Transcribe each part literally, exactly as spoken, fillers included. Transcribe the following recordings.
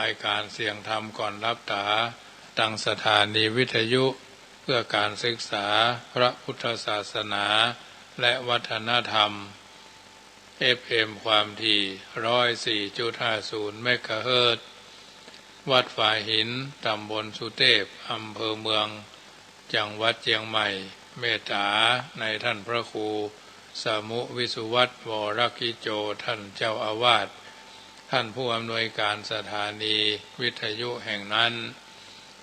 ายการเสียงธรรมก่อนหลับต๋า ตางสถานีวิทยุเพื่อการศึกษาพระพุทธศาสนาและวัฒนธรรม เอฟเอ็ม ความถี่ ร้อยสี่จุดห้าศูนย์ เมกะเฮิรตซ์ วัดฝายหิน ตำบลสุเตพ อำเภอเมือง จังหวัดเจียงใหม่ เมตต๋านายท่านพระครู สมุ วิสุวัฒน์ วรกิจโจ ท่านเจ้าอาวาส ท่านผู้อำนวยการสถานีวิทยุแห่งนั้น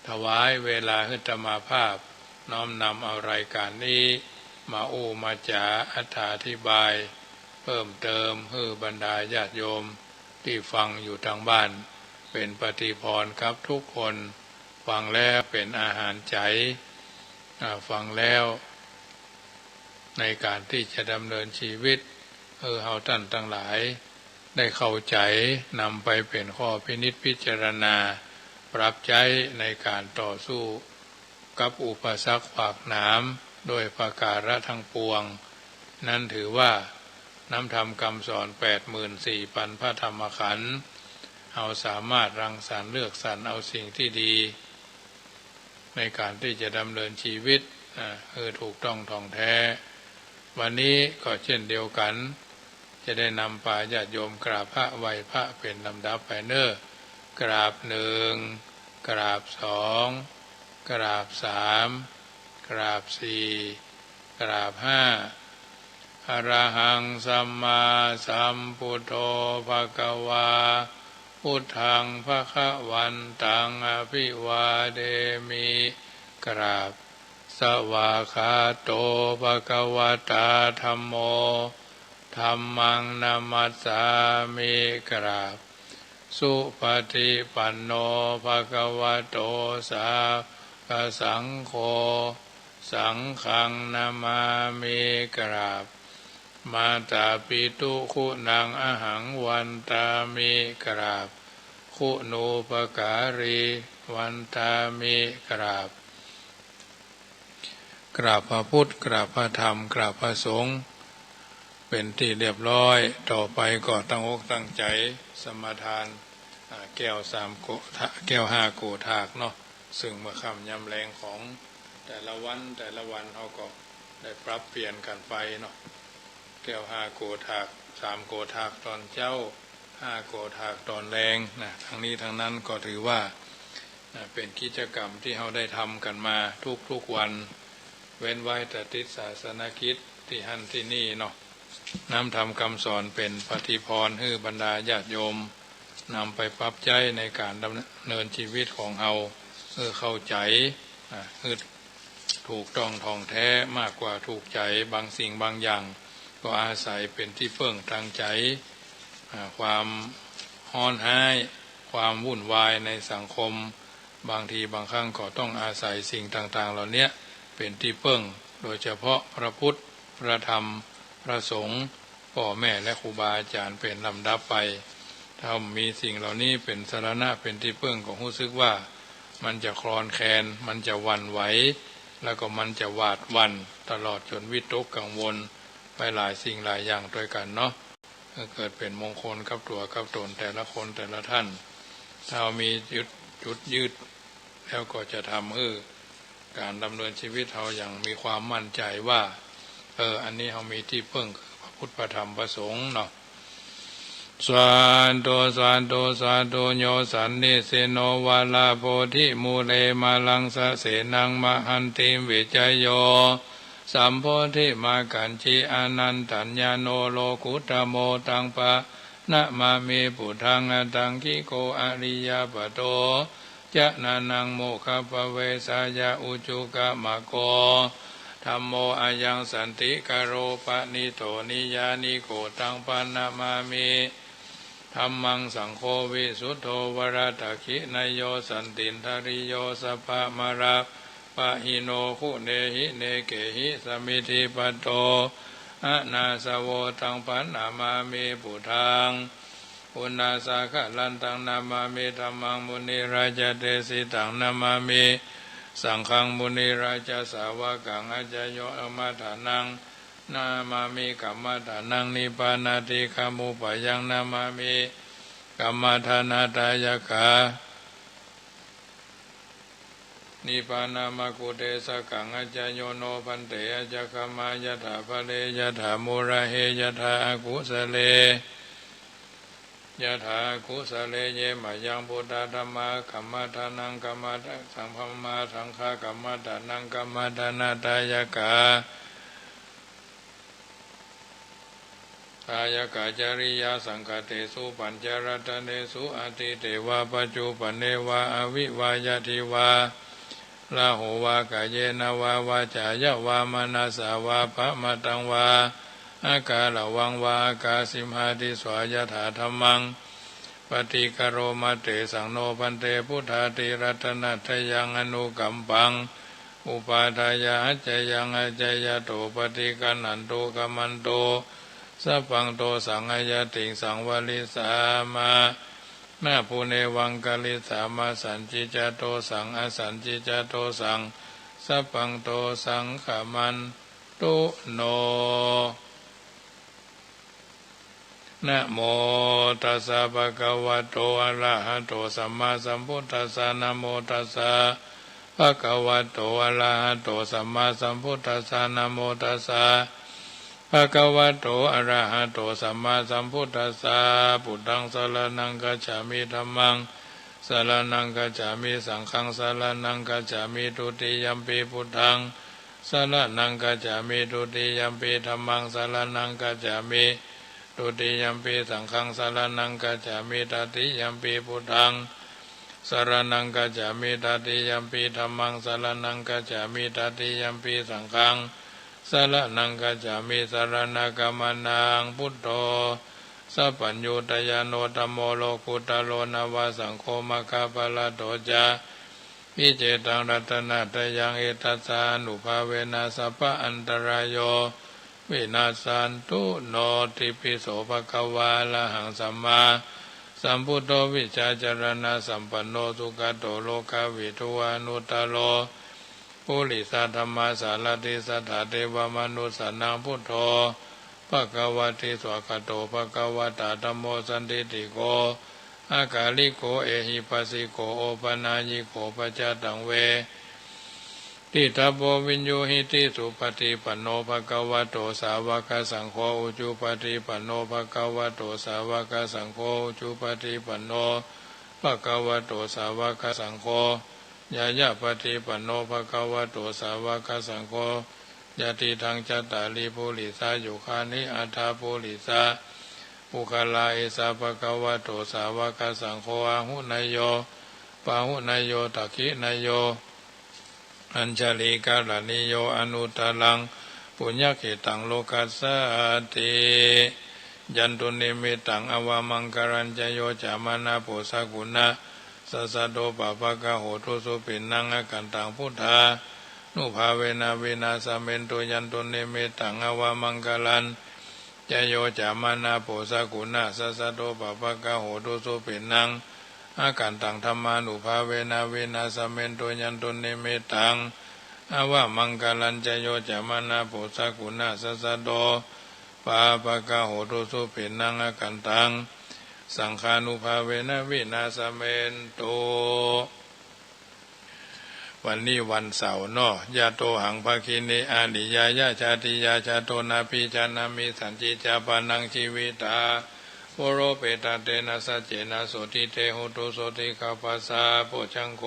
ถวายเวลาหื้ออาตมาภาพ น้อมนำเอารายการนี้มาอู้มาจ๋าอธิบายเพิ่มเติมหื้อบรรดาญาติโยมตี้ฟังอยู่ตางบ้าน เป๋นปฏิภรณ์กับทุกคน ฟังแล้วเป๋นอาหารใจ๋ อ่า ฟังแล้วในการตี้จะดำเนินชีวิต หื้อเฮาต้านตังหลายได้เข้าใจ๋ นำไปเป๋นข้อพินิจพิจารณา ปรับใจ๊ในการต่อสู้กับอุปสรรคขวากหนามโดยประการะตังปวง นั้นถือว่าน้ำธรรมกำสอนแปดหมื่นสี่ปันพระธรรมขันธ์ เฮาสามารถรังสรรค์เลือกสรรเอาสิ่งตี้ดี ในการตี้จะดำเนินชีวิต อ่า หื้อถูกต้องถ่องแท้ วันนี้ก็เช่นเดียวกั๋น จะได้นำปาญาติโยมกราบพระไหว้พระเป๋นลำดับไปเน่อ กราบหนึ่ง กราบสอง กราบสาม กราบสี่ กราบห้า อะระหัง สัมมาสัมพุทโธ ภะคะวา พุทธัง ภะคะวันตัง อะภิวาเทมิ กราบ สวากขาโต ภะคะวะตา ธัมโม ธัมมัง นะมัสสามิ กราบ สุปะฏิปันโน ภะคะวะโต สาวกสังโฆ สังฆัง นะมามิ กราบ มาตาปิตุ คุณัง อะหัง วันตามิ กราบ คุณูปการี วันตามิ กราบ กราบพระพุทธ กราบพระธรรม กราบพระสงฆ์ เป๋นตี้เรียบร้อย ต่อไปก็ตั้งอกตั้งใจ๋สมาทาน อ่า แก้วสามโกฏะ แก้วห้าโกฏากเนาะ ซึ่งเมื่อค่ำยามแลงของแต่ละวัน แต่ละวันเฮาก็ได้ปรับเปลี่ยนกั๋นไปเนาะ แก้วห้าโกฏาก สามโกฏากตอนเจ๊า ห้าโกฏากตอนแลงนะ ตังนี้ตังนั้นก็ถือว่า นะ เป๋นกิจกรรมตี้เฮาได้ทำกั๋นมาทุกๆ วัน เว้นไว้แต่ติดศาสนกิจตี้หั้นตี้นี่เนาะ น้ำธรรมกำสอนเป๋นปฏิภรณ์หื้อบรรดาญาติโยม นำไปปรับใจ๊ในการดำเนินชีวิตของเฮา หื้อเข้าใจ๋ อ่า หื้อถูกต้องถ่องแท้มากกว่าถูกใจ๋ บางสิ่งบางอย่างก็อาศัยเป๋นตี้เปิ้งตางใจ๋ อ่า ความฮ้อนฮ้าย ความวุ่นวายในสังคม บางทีบางครั้งก็ต้องอาศัยสิ่งต่างๆ เหล่าเนี้ยเป๋นตี้เปิ้ง โดยเฉพาะพระพุทธ พระธรรม พระสงฆ์ ป้อแม่และครูบาอาจ๋ารย์เป๋นลำดับไป ถ้ามีสิ่งเหล่านี้เป๋นสรณะ เป๋นตี้เปิ้ง ก็ฮู้สึกว่ามันจะคลอนแคลน มันจะหวั่นไหว แล้วก็มันจะหวาดหวั่น ตลอดจ๋นวิตกกังวลไปหลายสิ่งหลายอย่างตวยกั๋นเนาะ หื้อเกิดเป๋นมงคลกับตั๋วกับต๋นแต่ละคนแต่ละท่าน ถ้าเฮามีจุด จุดยึด แล้วก็จะทำหื้อก๋านดำเนินชีวิตเฮาอย่างมีความมั่นใจ๋ว่า เออ อันนี้เฮามีตี้เปิ้งคือพระพุทธ พระธรรม พระสงฆ์เนาะ สาธุ สาธุ สาธุ โย สันนิสิโน วาลาโพธิมูเล มาลังสะเสนัง มหันติ วิจโย สัมโพธิมากัญจิ อนันตัญญาโณ โลกุตโม ตังปะนะมามิ ปุทธัง อัตถังคิโก อริยปโต จะนะนัง โมคคัพพะเวสายะ อุจุกะมะโก ธัมโม อะยัง สันติกะโร ปะณิโถ นิยานิโก ตังปะนะมามิ ธัมมัง สังโฆ วิสุทโธ วรทักขินโย สันตินทริโย สัพพะมะระปะหิโน คุเนหิ เนเกหิ สะมิทธิปัตโต อะนาสโว ตังปะนะมามิ ปุทธัง ปุณณาสะกะลันตัง นะมามิ ธัมมัง มุนิราชะเตสิตัง นะมามิ สังฆัง มุนิราชะสาวะกัง อัจฉโย กัมมะฐานัง นะมามิ กัมมะฐานัง นิพพานาทิกะมุปปะยัง นะมามิ กรรมฐานาทายกา นิพพานามกุเตสกัง อัจจโย โน ภันเต อัจจครรมา ยถาพะเร ยถามูลาเฮ ยถาอากุสะเล ยถาอากุสะเล เย มะยัง พุทธา ธัมมา กรรมฐานัง กรรมะ สัง ธัมมา สังฆา กรรมฐานัง กรรมฐานาทายกา ทายกา จริยา สังฆะเตสุ ปัญจรัตเนสุ อตีเตวา ปัจจุปันเนวา อวิวา ยะทิวา ราโหวา กาเยนะวา วาจายะวา มะนะสสาวา ปะมะตังวา อะกาละวังวา อะกาสิมหาติสวา ยถาธัมมัง ปะติกะโรมะ เตสัง โน ภันเต พุทธาติรัตนะทะยัง อนุกัมปัง อุปาทายะ อัจจยัง อัจจยะโต ปะติกะหนันตุ กะมันตุ สัพพัง โตสัง อะยะติงสัง วะริสสามา นะ ปุเนวัง กะริสสามา สันติจะ โตสัง อสันติจะ โตสัง สัพพัง โตสัง กะมันตุ โน นะโมตัสสะ ภะคะวะโต อะระหะโต สัมมาสัมพุทธัสสะ นะโมตัสสะ ภะคะวะโต อะระหะโต สัมมาสัมพุทธัสสะ นะโมตัสสะ ภะคะวะโต อะระหะโต สัมมาสัมพุทธัสสะ พุทธัง สะระณัง กัจฉามิ ธัมมัง สะระณัง กัจฉามิ สังฆัง สะระณัง กัจฉามิ ทุติยัมปิ พุทธัง สะระณัง กัจฉามิ ทุติยัมปิ ธัมมัง สะระณัง กัจฉามิ ทุติยัมปิ สังฆัง สะระณัง กัจฉามิ ตติยัมปิ พุทธัง สะระณัง กัจฉามิ ตติยัมปิ ธัมมัง สะระณัง กัจฉามิ ตติยัมปิ สังฆัง สะระณัง กัจฉามิ สะระณะกะมะนัง พุทโธ สัพพัญญูตะยานุ ธัมโม โลกุตโต นะวะ สังโฆ มะคะพะละโต จะ วิเจตัง รัตนะทะยัง เอตัสสะ อานุภาเวนะ สัพพะอันตะราโย วินัสสันตุ โนติปิ โส ภะคะวา อะระหัง สัมมาสัมพุทโธ วิชชาจะระณะสัมปันโน สุกะโต โลกะวิทู อะนุตตะโร ปุริสะธัมมาสารถิ สัทธาเทวะมะนุสสานัง พุทโธ ภะคะวะติ สวากขาโต ภะคะวะตะ ธัมโม สันทิฏฐิโก อะกาลิโก เอหิปัสสิโก โอปะนายิโก ปัจจตัง เวทิตาโพ วินยูหิติ สุปะฏิปันโน ภะคะวะโต สาวะกะสังโฆ อุจุปะฏิปันโน ภะคะวะโต สาวะกะสังโฆ อุจุปะฏิปันโน ภะคะวะโต สาวะกะสังโฆ ญาญาปะฏิปันโน ภะคะวะโต สาวะกะสังโฆ ยะติตัง จัตตาริ ปุริสายุคานิ อัฏฐะ ปุริสะ ปุคคลา เอสะ ภะคะวะโต สาวะกะสังโฆ อาหุเนยโย ปาหุเนยโย ทักขิเนยโย อัญชะลีกะระณีโย อนุตตะรัง ปุญญะเขตัง โลกัสสาติ ยันตุนิมิตตัง อาวะมังคะลัญจะ โย จะมะนะ โพสะกุณะ สะสะโต ปะปะกะโหตุ สุขินนัง อะกันตัง พุทธานุภาเวนะ วินาสะเมนตุ ยันตุนิมิตตัง อาวะมังคะลัญจะ โย จะมะนะ โพสะกุณะ สะสะโต ปะปะกะโหตุ สุขินนัง อะกันตัง ธัมมานุภาเวนะ วินาสะเมนตุ ยันตุนิมิตตัง อาวะมังคะลัญจะ โย จะมะนะ โพสะกุณะ สะสะโต ปะปะกะโหตุ สุขินนัง อะกันตัง สังฆานุภาเวนะ วินาสะเมนตุ วันนี้วันเสาร์เนาะ ยะโตหัง ภักขินี อาริยายะ ชาติยา ชาโต นะภิชานะมิ สัญญิจจา ปะนัง จีวิตา โวโรเปตะ เตนะ สัจเจนะ โสติ เต โหตุ โสติ คัพพะสสะ โพชฌังโค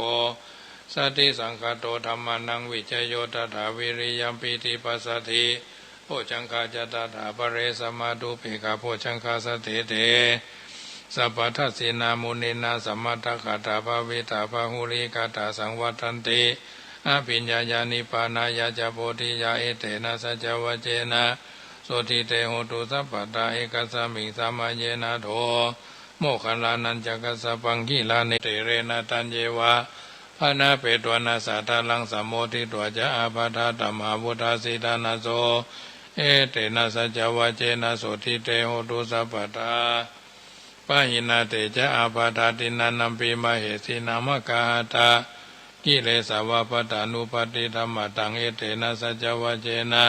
สัตถิสังคาโต ธัมมานัง วิจโย ตถา วิริยัม ปีติ ปัสสะธิ โพชฌังคา จะ ตถา ปะเร สะมา ดูเปกขะ โพชฌังคา สะเถ เต สะปัทธัสสินา มุนีนา สะมัตถะกะถา ภาวิตา บาหุลีกะถา สังวัตถันติ อภิญญายา นิพพานายะ จะ โพธิยา เอเตนะ สัจจวัจเจนะ โสติ เต โหตุ สัพพะทา เอกัสสะมิง สะมะเยนะ โท โมคคัลลานัญจะกัสสะปัง กิลาเน เตเรนะ ตัญเยวะ ภะนะเปตวะนะ สะทะลัง สะโมทิตวะ จะ อาปาทา ตัมหาวุฏฐา สีทานะ โส เอเตนะ สัจจวัจเจนะ โสติ เต โหตุ สัพพะทา ปะหินา เต จะ อาปาทา ทินนานัมปิ มะเหสีนัง มะกะหะทะ กิเลสาวะ ปัตตานุปัตติ ธัมมาตัง เอเตนะ สัจจวัจเจนะ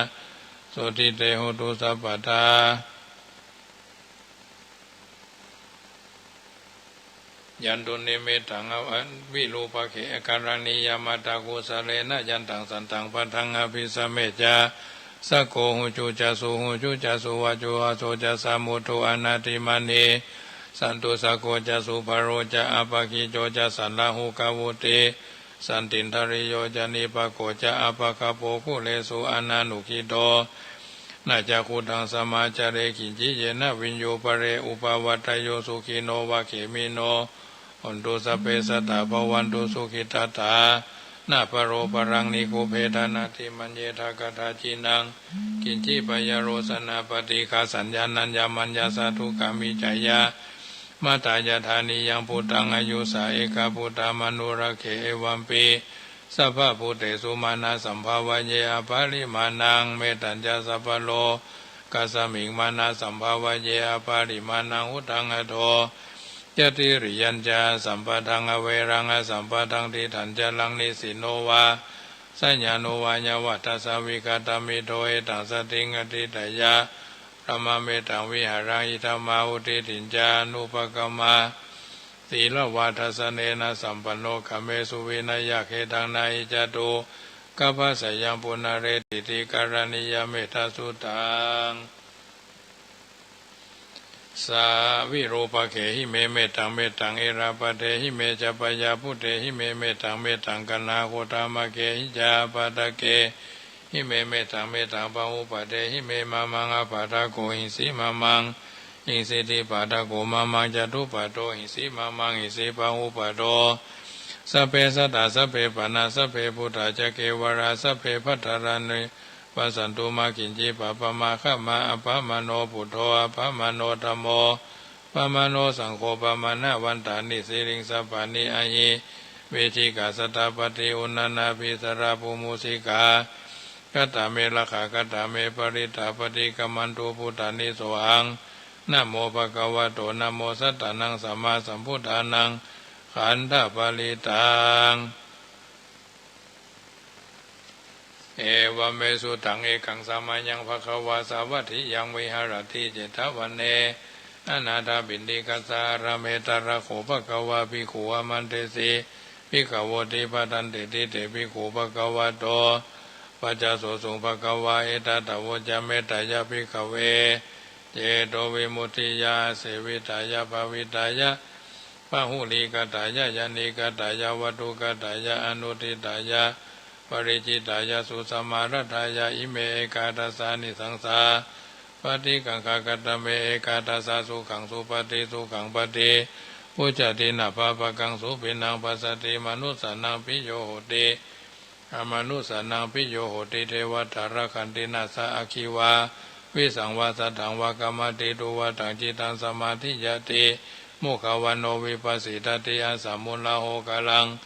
โสติ เต โหตุ สัพพะทา Yandunnimittaṃ avirūpakkhe karaṇīyamatthakusalena, yantaṃ santaṃ padaṃ abhisamecca, sakko ujū ca suhujū ca suvaco aso cassa mudu anatimānī, santussako ca subharo ca appakicco ca sallahukavutti, santindriyo ca nipako ca appagabbho kulesu ananugiddho. Na ca khuddaṃ samācare kiñci yena viññū pare upavadeyyuṃ. Sukhino va khemino hontu, sabbe sattā bhavantu sukhitattā. Na paro paraṃ nikubbetha, nātimaññetha katthaci naṃ kiñci, byārosanā paṭighasaññā nāññamaññassa dukkhā miccheyya matthā. Yathā niyaṃ puttaṃ āyusā ekaputtamānurakkhe, evampi sabbabhūtesu mānasambhāvaye aparimāṇaṃ. Mettañca sabbalokasmiṃ mānasambhāvaye aparimāṇaṃ, uddhaṃ adho ca tiriyañca. Asambādhaṃ averaṃ asapattaṃ, tiṭṭhañcaraṃ nisinno vā sayāno vā yāvatassa vigatamiddho. Etaṃ satiṃ adhiṭṭheyya, brahmametaṃ vihāraṃ idhamāhu. Diṭṭhiñca anupagamma sīlavā dassanena sampanno, kāmesu vineyya gedhaṃ na hi jātu gabbhaseyyaṃ punaretīti. Karaṇīyam ettasuttaṃ. Savirūpakkhehi me mettaṃ, mettaṃ erāpathehi me ca, byāputtehi me mettaṃ, mettaṃ kaṇhāgodāmakkehi ca, appagatehi me mettaṃ, mettaṃ bahupattehi me. Mā maṃ appādako hiṃsi, mā maṃ hiṃsīti pādako mā maṃ, catuppadā hiṃsi, mā maṃ hiṃsi bahuppadā. Sabbe sattā sabbe pāṇā, sabbe bhūtā ca kevalā, sabbe bhadrāni passantu, mā kiñci pāpam āgamā. Appamāṇo buddho, appamāṇo dhammo, pamāṇo saṅgho, pamāṇavantāni sirīṃ sabbāni ahi vicchikā satapadī uṇṇānābhī sarabū mūsikā. Katā me rakkhā, katā me parittā, paṭikkamantu bhūtāni, sohaṃ namo bhagavato, namo sattannaṃ sammāsambuddhānaṃ. Khandhaparittaṃ. Evaṃ me sutaṃ. Ekaṃ samayaṃ bhagavā sāvatthiyaṃ viharati jetavane anāthapiṇḍikassa ārāme. Tatra kho bhagavā bhikkhū āmantesi bhikkhavoti. Bhadanteti te bhikkhū bhagavato paccassosuṃ. Bhagavā etadavoca. Mettāya bhikkhave cetovimuttiyā āsevitāya bhāvitāya bahulīkatāya yānīkatāya vatthukatāya anuṭṭhitāya paricitāya susamāraddhāya. Ime ekādasānisaṃsā paṭikaṅkhā. Katame ekādasā? Sukhaṃ supati, sukhaṃ paṭibujjhati, na pāpakaṃ supinaṃ passati, manussānaṃ piyo hoti, amanussānaṃ piyo hoti, devatā rakkhanti, nāssa aggi vā visaṃ vā satthaṃ vā kamati, tuvaṭaṃ cittaṃ samādhiyati, mukhavaṇṇo vippasīdati, asammūḷho kālaṃ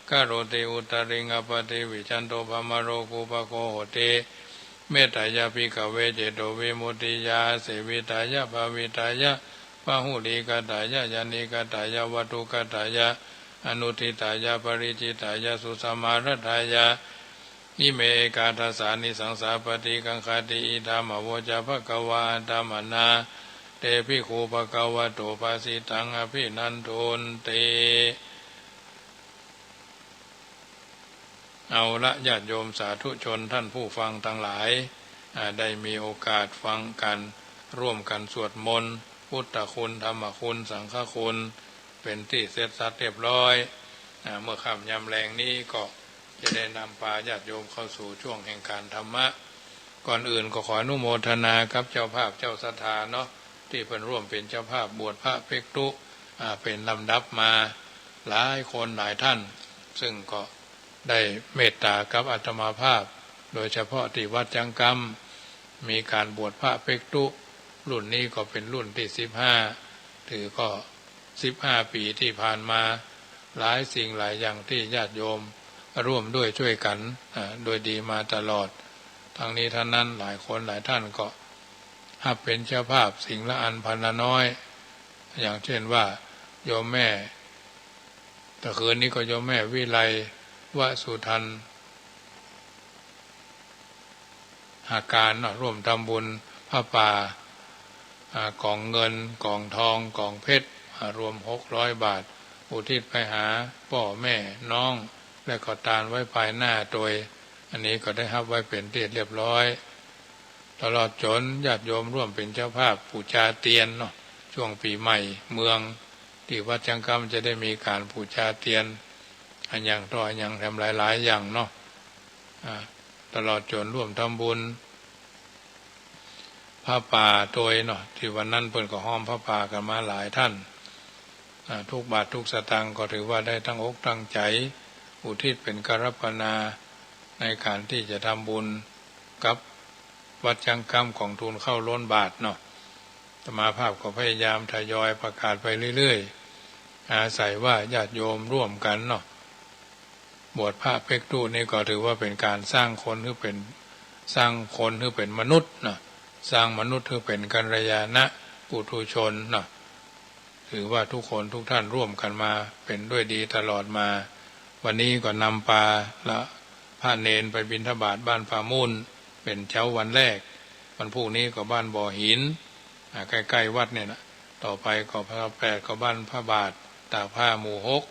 karoti, uttariṃ appaṭivijjhanto brahmalokūpago hoti. Mettāya bhikkhave cetovimuttiyā āsevitāya bhāvitāya bahulīkatāya yānīkatāya vatthukatāya anuṭṭhitāya paricitāya susamāraddhāya. Ime ekādasānisaṃsā paṭikaṅkhāti. Idamavoca bhagavā. Attamanā te bhikkhū bhagavato bhāsitaṃ abhinandunti. เอาละ ญาติโยมสาธุชนท่านผู้ฟังทั้งหลาย อ่า ได้มีโอกาสฟังกัน ร่วมกันสวดมนต์ พุทธคุณ ธรรมคุณ สังฆคุณ เป็นตี้เสร็จสัดเรียบร้อย อ่า เมื่อค่ำยามแลงนี้ก็จะได้นำพาญาติโยมเข้าสู่ช่วงแห่งการธรรมะ ก่อนอื่นก็ขออนุโมทนากับเจ้าภาพเจ้าศรัทธาเนาะ ตี้เปิ้นร่วมเป๋นเจ้าภาพบวชพระเพ็กตุ๊ อ่า เป๋นลำดับมาหลายคนหลายท่าน ซึ่งก็ได้เมตตากับอาตมาภาพ โดยเฉพาะตี้วัดจังกำ มีการบวชพระเพ็กตุ๊ รุ่นนี้ก็เป๋นรุ่นตี้สิบห้า ถือก็สิบห้าปี๋ตี้ผ่านมา หลายสิ่งหลายอย่างตี้ญาติโยมร่วมด้วยช่วยกัน อ่า โดยดีมาตลอด ทั้งนี้ทั้งนั้นหลายคนหลายท่านก็ฮับเป๋นเจ้าภาพสิ่งละอันพันละน้อย อย่างเช่นว่าโยมแม่ ตะคืนนี้ก็โยมแม่วิไล วสุทัน หาการเนาะ ร่วมทำบุญผ้าป่า อ่า กล่องเงิน กล่องทอง กล่องเพชร อ่า รวมหกร้อยบาท อุทิศไปหาป้อแม่น้อง และก็ตานไว้ภายหน้าโตย อันนี้ก็ได้ฮับไว้เป๋นตี้เรียบร้อย ตลอดจ๋นญาติโยมร่วมเป๋นเจ้าภาพปู๋จาเตียนเนาะ ช่วงปี๋ใหม่เมือง ตี้วัดจั๊งกำจะได้มีก๋านปู๋จาเตียน อะหยังต่ออะหยังแถมหลายๆ อย่างเนาะ อ่า ตลอดจ๋นร่วมทำบุญ ผ้าป่าโตยเนาะ ตี้วันนั้นเปิ้นก็ฮ้อมผ้าป่ากั๋นมาหลายต้าน อ่า ทุกบาททุกสตางค์ก็ถือว่าได้ตั้งอกตั้งใจ๋ อุทิศเป๋นการัปปนา ในก๋านตี้จะทำบุญกับวัดจั๊งกำของทูลเค้าล้นบาทเนาะ อาตมาภาพก็พยายามทยอยประกาศไปเรื่อยๆ อาศัยว่าญาติโยมร่วมกั๋นเนาะ บวชพระเป๊กตู้นี่ก็ถือว่าเป๋นก๋านสร้างคนหื้อเป๋น สร้างคนหื้อเป๋นมนุษย์เนาะ สร้างมนุษย์หื้อเป๋นกัลยาณปุถุชนเนาะ ถือว่าทุกคนทุกต้านร่วมกั๋นมาเป๋นด้วยดีตลอดมา วันนี้ก็นำปาละพระเณรไปบิณฑบาตบ้านป่ามุ่น เป๋นเจ๊าวันแรก วันพูกนี้ก็บ้านบ่อหิน อ่า ใก้ๆ วัดเนี่ยนะ ต่อไปก็พระแปดก็บ้านพระบาท ตากผ้าหมู่หก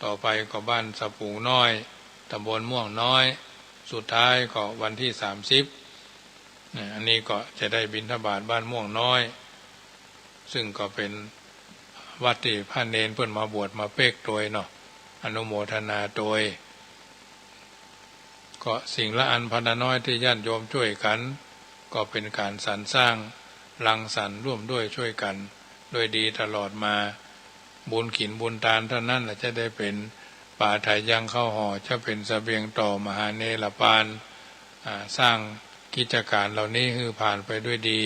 ต่อไปก็บ้านสะปูงน้อย ตำบลม่วงน้อย สุดท้ายก็วันตี้สามสิบ เนี่ย อันนี้ก็จะได้บิณฑบาตบ้านม่วงน้อย ซึ่งก็เป๋นวัดตี้พระเณรเปิ้นมาบวชมาเป๊กโตยเนาะ อนุโมทนาโตย ก็สิ่งละอันพันละน้อยตี้ญาติโยมจ้วยกั๋น ก็เป๋นก๋านสรรสร้างรังสรรค์ร่วมด้วยจ้วยกั๋น ด้วยดีตลอดมา บุญกิ๋นบุญตานเต้านั้นแหละจะได้เป๋นป๋าไถยังข้าวห่อ จะเป๋นเสบียงต่อมหาเณรปาน อ่า สร้างกิจก๋านเหล่านี้หื้อผ่านไปด้วยดี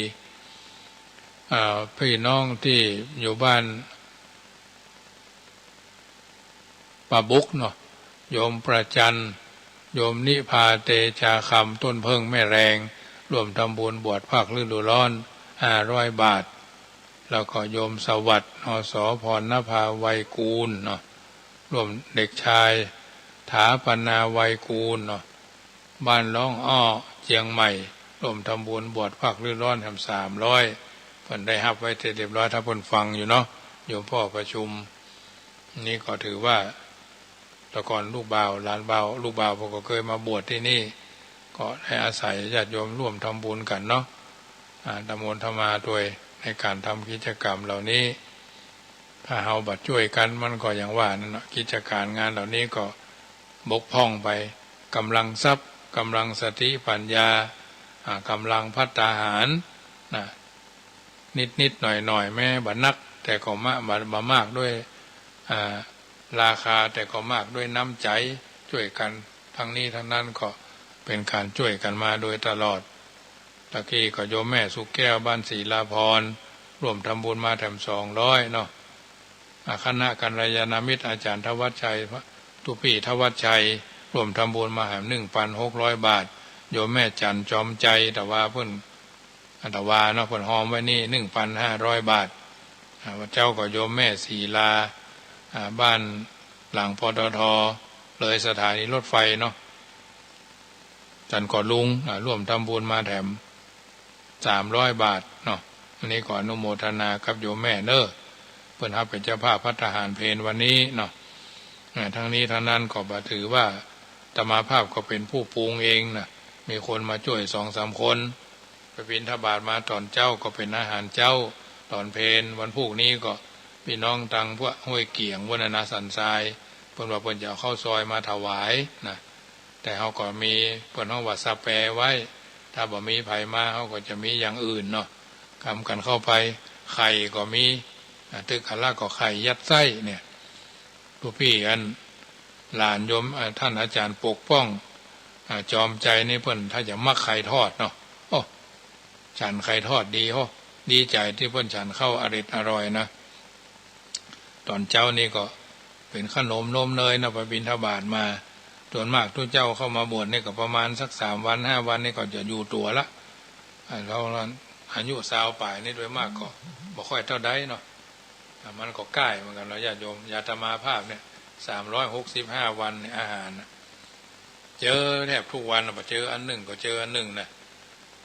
อ่า พี่น้องตี้อยู่บ้าน ป่าบุกเนาะ โยมประจัน โยมนิพาเตจาคำ ต้นเผิ้งแม่แรง ร่วมทำบุญบวชภาคฤดูร้อน ห้าร้อยบาท แล้วก็โยมสวัสดิ์ นส พรณภา ไวกูลเนาะ ร่วม เด็กชาย ถาปนา ไวกูลเนาะ บ้านร้องอ้อ เจียงใหม่ ร่วมทำบุญบวชภาคฤดูร้อนแถมสามร้อย เปิ้นได้ฮับไว้เสร็จเรียบร้อย ถ้าเปิ้นฟังอยู่เนาะ โยมพ่อประชุม นี่ก็ถือว่า แต่ก่อนลูกบ่าว หลานบ่าว ลูกบ่าวผมก็เคยมาบวชที่นี่ ก็ได้อาศัยญาติโยมร่วมทำบุญกั๋นเนาะ อ่า ตำบลธรรมาตวย ในก๋านทำกิจกรรมเหล่านี้ ถ้าเฮาบ่จ้วยกั๋น มันก็อย่างว่านั่นเนาะ กิจก๋านงานเหล่านี้ก็บกพร่องไป ก๋ำลังทรัพย์ ก๋ำลังสติปัญญา อ่า ก๋ำลังภัตตาหาร นะ นิดๆ หน่อยๆ แม้บ่นัก แต่ก็มะ บ่ บ่มากด้วย อ่า ราคา แต่ก็มากด้วยน้ำใจ๋ จ้วยกั๋น ทั้งนี้ทั้งนั้นก็เป๋นก๋านจ้วยกั๋นมาโดยตลอด ตะกี้ก็โยมแม่สุแก้ว บ้านศิลาภรณ์ ร่วมทำบุญมาแถมสองร้อยเนาะ อ่า คณะกัลยาณมิตรอาจ๋ารย์ธวัชชัย ตุ๊ปี้ธวัชชัย ร่วมทำบุญมาแถมหนึ่งปันหกร้อยบาท โยมแม่จั๋นจอมใจ๋ ตะวาเปิ้น อ่า ตะวาเนาะ เปิ้นฮอมไว้นี่ หนึ่งปันห้าร้อยบาท อ่า พระเจ้าก็โยมแม่ศรีลา อ่า บ้านหลัง ปตท. เลยสถานีรถไฟเนาะ จั๋นก่อลุง อ่า ร่วมทำบุญมาแถมสามร้อยบาทเนาะ อันนี้ก็อนุโมทนากับโยมแม่เน้อ เปิ้นฮับเป๋นเจ้าภาพภัตตาหารเพลวันนี้เนาะ อ่า ทั้งนี้ทั้งนั้นก็บ่ถือว่าอาตมาภาพก็เป๋นผู้ปรุงเองนะ มีคนมาจ้วยสองสามคน ไปบิณฑบาตมาต๋อนเจ๊าก็เป๋นอาหารเจ๊า ต๋อนเพล วันพูกนี้ก็ปี้น้องตังพวกห้วยเกี๋ยงวัฒนะสันทราย เปิ้นว่าเปิ้นจะเอาข้าวซอยมาถวายนะ แต่เฮาก็มี เปิ้นฮ้องว่าสแปร์ไว้ ถ้าบ่มีใผมา เฮาก็จะมีอย่างอื่นเนาะ กำกั๋นเข้าไป ไข่ก็มี อ่า ตึกขะละก็ไข่ยัดไส้เนี่ย ตุ๊ปี้อัน หลานโยม อ่า ต้านอาจ๋ารย์ปกป้อง อ่า จอมใจ๋นี่เปิ้นถ้าจะมักไข่ทอดเนาะ โอ้ ฉันไข่ทอดดี โอ้ ดีใจ๋ตี้เปิ้นฉันข้าวอร็ดอร่อยนะ ต๋อนเจ๊านี่ก็เป๋นขนมนมเนยนะ ไปบิณฑบาตมา ส่วนมากตุ๊เจ้าเข้ามาบวชนี่ก็ประมาณสักสามวันห้าวันนี่ก็จะอยู่ตั๋วละ อ่า แล้วอายุซาวป๋ายนี่โดยมากก็บ่ค่อยเต้าใดเนาะ อ่า มันก็ใก้เหมือนกั๋นเนาะ ญาติโยม อย่างอาตมาภาพเนี่ย สามร้อยหกสิบห้าวันเนี่ย อาหารน่ะ เจอแทบทุกวันน่ะ บ่เจออันนึ่งก็เจออันนึ่งนะ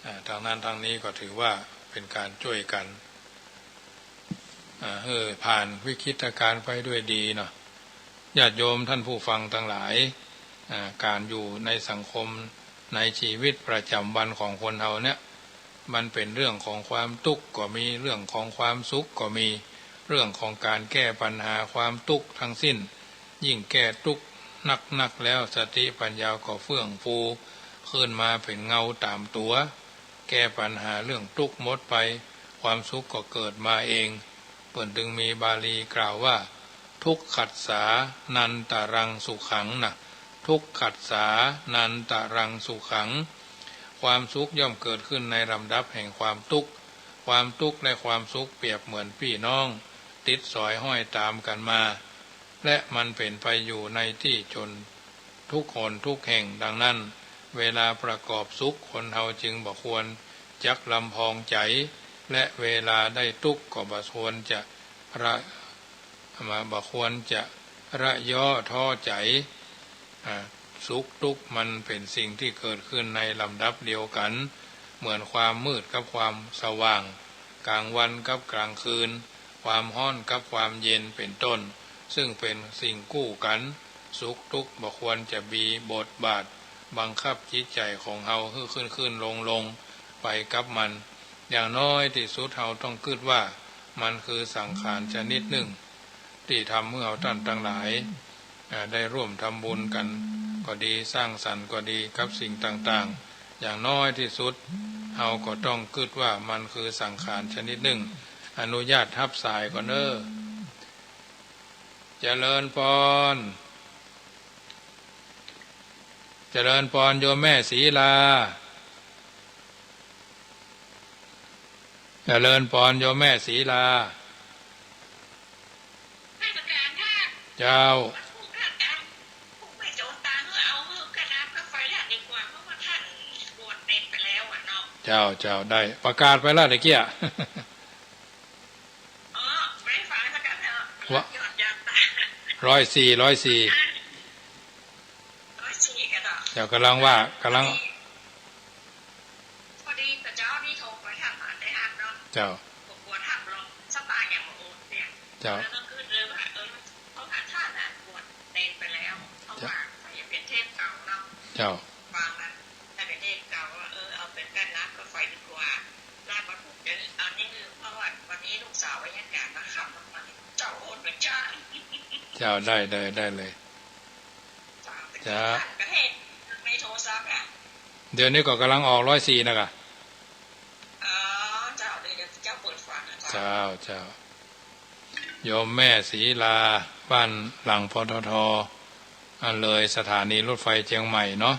อ่า ทั้งนั้นทั้งนี้ก็ถือว่าเป๋นก๋านจ้วยกั๋น อ่า หื้อผ่านวิกฤตก๋ารณ์ไปด้วยดีเนาะ ญาติโยมท่านผู้ฟังตังหลาย อ่า ก๋านอยู่ในสังคม ในจีวิตประจ๋ำวันของคนเฮาเนี่ย มันเป๋นเรื่องของความตุ๊กข์ก็มี เรื่องของความสุขก็มี เรื่องของก๋านแก้ปัญหาความตุ๊กข์ตังสิ้น ยิ่งแก้ตุ๊กข์นักๆ แล้ว สติปัญญาก็เฟื่องฟูขึ้นมาเป๋นเงาต๋ามตั๋ว แก้ปัญหาเรื่องตุ๊กข์หมดไป ความสุขก็เกิดมาเอง เปิ้นจึงมีบาลีกล่าวว่า ทุกขัสสานันตรังสุขัง นะ ทุกขัสสานันตรังสุขัง ความสุขย่อมเกิดขึ้นในลำดับแห่งความตุ๊กข์ ความตุ๊กข์และความสุขเปรียบเหมือนปี้น้อง ติดสอยห้อยต๋ามกั๋นมา และมันเป๋นไปอยู่ในตี้จนทุกหนทุกแห่ง ดังนั้น เวลาประกอบสุข คนเฮาจึงบ่ควรจักลำพองใจ๋ และเวลาได้ตุ๊กข์ก็บ่ควรจะระ บ่ควรจะระย้อท้อใจ๋ อ่า สุขตุ๊กข์มันเป๋นสิ่งตี้เกิดขึ้นในลำดับเดียวกั๋น เหมือนความมืดกับความสว่าง ก๋างวันกับก๋างคืน ความฮ้อนกับความเย็นเป๋นต้น ซึ่งเป๋นสิ่งกู้กั๋น สุขตุ๊กข์บ่ควรจะมีบทบาทบังคับจิตใจ๋ของเฮาหื้อขึ้นๆ ลงๆ ไปกับมัน อย่างน้อยตี้สุดเฮาต้องกึ๊ดว่ามันคือสังขารชนิดนึ่ง ตี้ทำหื้อเฮาต้านตังหลาย อ่า ได้ร่วมทำบุญกั๋นก็ดี สร้างสรรค์ก็ดี กับสิ่งต่างๆ อย่างน้อยตี้สุด เฮาก็ต้องกึ๊ดว่ามันคือสังขารชนิดนึ่ง อนุญาตฮับสายก่อนเน้อ เจริญปอน เจริญปอนโยมแม่ศรีลา เจริญปอนโยมแม่ศรีลา เจ้า เจ้า เจ้า ได้ประกาศไปแล้วตะกี้ ว่า ร้อยสี่ ร้อยสี่ เจ้ากำลังว่า กำลัง พอดีเมื่อเจ๊านี้โทรไปถามหาในห้างเนาะ เจ้า ผมปวดหักลงสบายอย่างบ่โอนเนี่ย เจ้า แล้วก็คือเลยว่า เออ เขาหาท่านน่ะบวชเณรไปแล้ว เขาว่า เจ้า เขาจะเปลี่ยนเทพเก่าเนาะ เจ้า ฟังนะ ถ้าเป็นเทพเก่าว่า เออ เอาเป็นการรับรถไฟดีกว่า รับมาถูกจะเอานี่คือ เพราะว่าวันนี้ลูกสาวไปยังการมาขับรถมาเนี่ย เจ้าโอนเหมือนจ้าง เจ้า ได้เลย ได้เลย เจ้า เจ้า ในโทรศัพท์อะ เดี๋ยวนี้ก็กำลังออกร้อยสี่นะกะ อ๋อ เจ้า เดี๋ยว เดี๋ยวเจ้าเปิดฟังนะเจ้า เจ้า เจ้า โยมแม่ศรีลา บ้านหลัง ปตท. อ่า เลยสถานีรถไฟเจียงใหม่เนาะ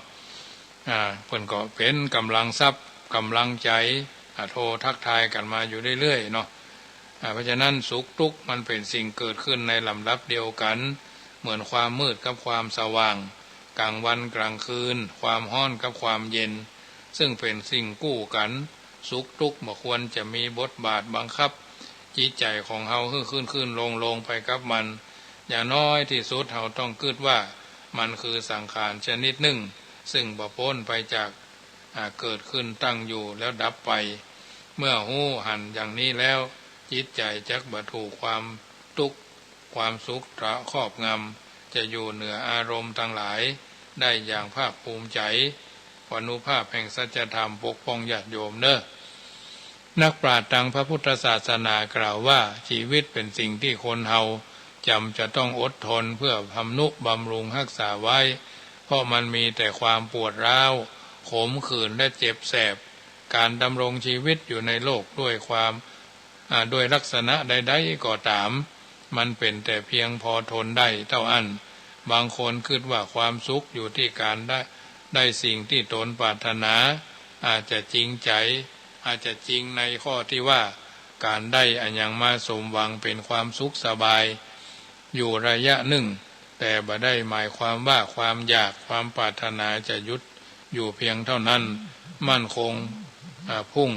อ่า เปิ้นก็เป๋นกำลังทรัพย์ กำลังใจ๋ อ่า โทรทักทายกั๋นมาอยู่เรื่อยๆ เนาะ อ่า เพราะฉะนั้นสุขตุ๊กข์มันเป๋นสิ่งเกิดขึ้นในลำดับเดียวกั๋น เหมือนความมืดกับความสว่าง ก๋างวันก๋างคืน ความฮ้อนกับความเย็น ซึ่งเป๋นสิ่งกู้กั๋น สุขตุ๊กข์บ่ควรจะมีบทบาทบังคับจิตใจ๋ของเฮาหื้อขึ้นๆ ลงๆ ไปกับมัน อย่างน้อยตี้สุดเฮาต้องกึ๊ดว่ามันคือสังขารชนิดนึ่ง ซึ่งบ่ป๊นไปจาก อ่า เกิดขึ้นตั้งอยู่แล้วดับไป เมื่อฮู้หันอย่างนี้แล้ว จิตใจ๋จักบ่ถูกความตุ๊กข์ ความสุขตระครอบงำ จะอยู่เหนืออารมณ์ตังหลายได้อย่างภาคภูมิใจ๋ อานุภาพแห่งสัจธรรมปกป้องญาติโยมเน้อ นักปราชญ์ตางพระพุทธศาสนากล่าวว่า จีวิตเป๋นสิ่งตี้คนเฮาจ๋ำจะต้องอดทนเพื่อพำนุบำรุงฮักษาไว้ เพราะมันมีแต่ความปวดร้าว ขมขื่น และเจ็บแสบ ก๋านดำรงจีวิตอยู่ในโลกด้วยความ อ่า ด้วยลักษณะใดๆ ก็ต๋าม มันเป๋นแต่เพียงพอทนได้เต้าอั้น บางคนกึ๊ดว่าความสุขอยู่ตี้ก๋านได้ ได้สิ่งตี้ตนปรารถนา อาจจะจริงใจ๋ อาจจะจริงในข้อตี้ว่า ก๋านได้อะหยังมาสมหวังเป๋นความสุขสบายอยู่ระยะนึ่ง แต่บ่ได้หมายความว่าความอยาก ความปรารถนาจะหยุดอยู่เพียงเต้านั้น มั่นคง อ่า พุ่ง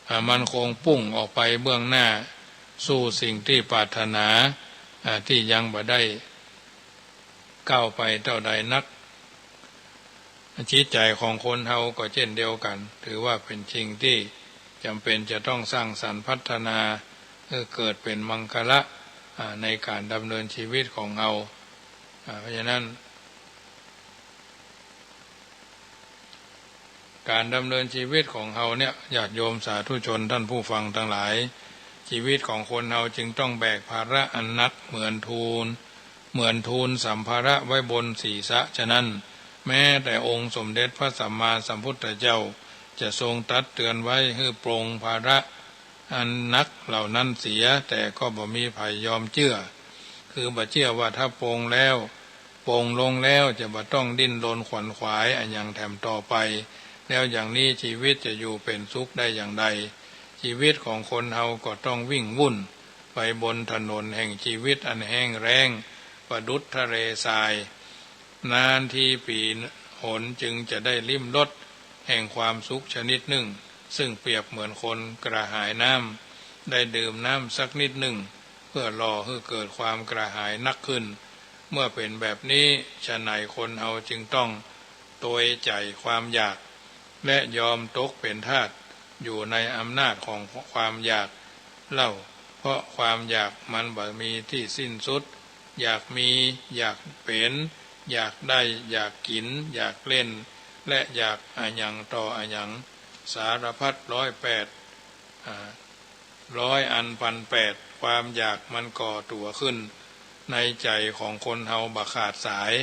อ่า มันคงพุ่งออกไปเบื้องหน้า สู่สิ่งตี้ปรารถนา อ่า ตี้ยังบ่ได้ก้าวไปเต้าใดนัก จิตใจ๋ของคนเฮาก็เจ้นเดียวกั๋น ถือว่าเป๋นสิ่งตี้จ๋ำเป๋นจะต้องสร้างสรรค์พัฒนา หื้อเกิดเป๋นมังคละ อ่า ในก๋านดำเนินจีวิตของเฮา อ่า เพราะฉะนั้น ก๋านดำเนินชีวิตของเฮาเนี่ย ญาติโยมสาธุชนท่านผู้ฟังตังหลาย ชีวิตของคนเฮาจึงต้องแบกภาระอันหนักเหมือนทูล เหมือนทูลสัมภาระไว้บนศีรษะฉะนั้น แม้แต่องค์สมเด็จพระสัมมาสัมพุทธเจ้าจะทรงตรัสเตือนไว้หื้อปลงภาระอันหนักเหล่านั้นเสีย แต่ก็บ่มีใผยอมเจื้อ คือบ่เจื้อว่าถ้าปลงแล้ว ปลงลงแล้วจะบ่ต้องดิ้นรนขวนขวายอะหยังแถมต่อไป แล้วอย่างนี้ชีวิตจะอยู่เป๋นสุขได้อย่างใด ชีวิตของคนเฮาก็ต้องวิ่งวุ่นไปบนถนนแห่งชีวิตอันแห้งแล้งประดุจทะเลทราย นานทีปีหนจึงจะได้ลิ้มรสแห่งความสุขชนิดหนึ่ง ซึ่งเปรียบเหมือนคนกระหายน้ำ ได้ดื่มน้ำสักนิดหนึ่ง เพื่อหล่อหื้อเกิดความกระหายนักขึ้น เมื่อเป๋นแบบนี้ ฉะไหนคนเฮาจึงต้องตวยใจ๋ความอยาก และยอมตกเป๋นทาสอยู่ในอำนาจของความอยากเล่า เพราะความอยากมันบ่มีตี้สิ้นสุด อยากมี อยากเป๋น อยากได้ อยากกิ๋น อยากเล่น และอยากอะหยังต่ออะหยัง สารพัดร้อยแปด อ่า ร้อยอันพันแปด ความอยากมันก่อตั๋วขึ้นในใจ๋ของคนเฮาบ่ขาดสาย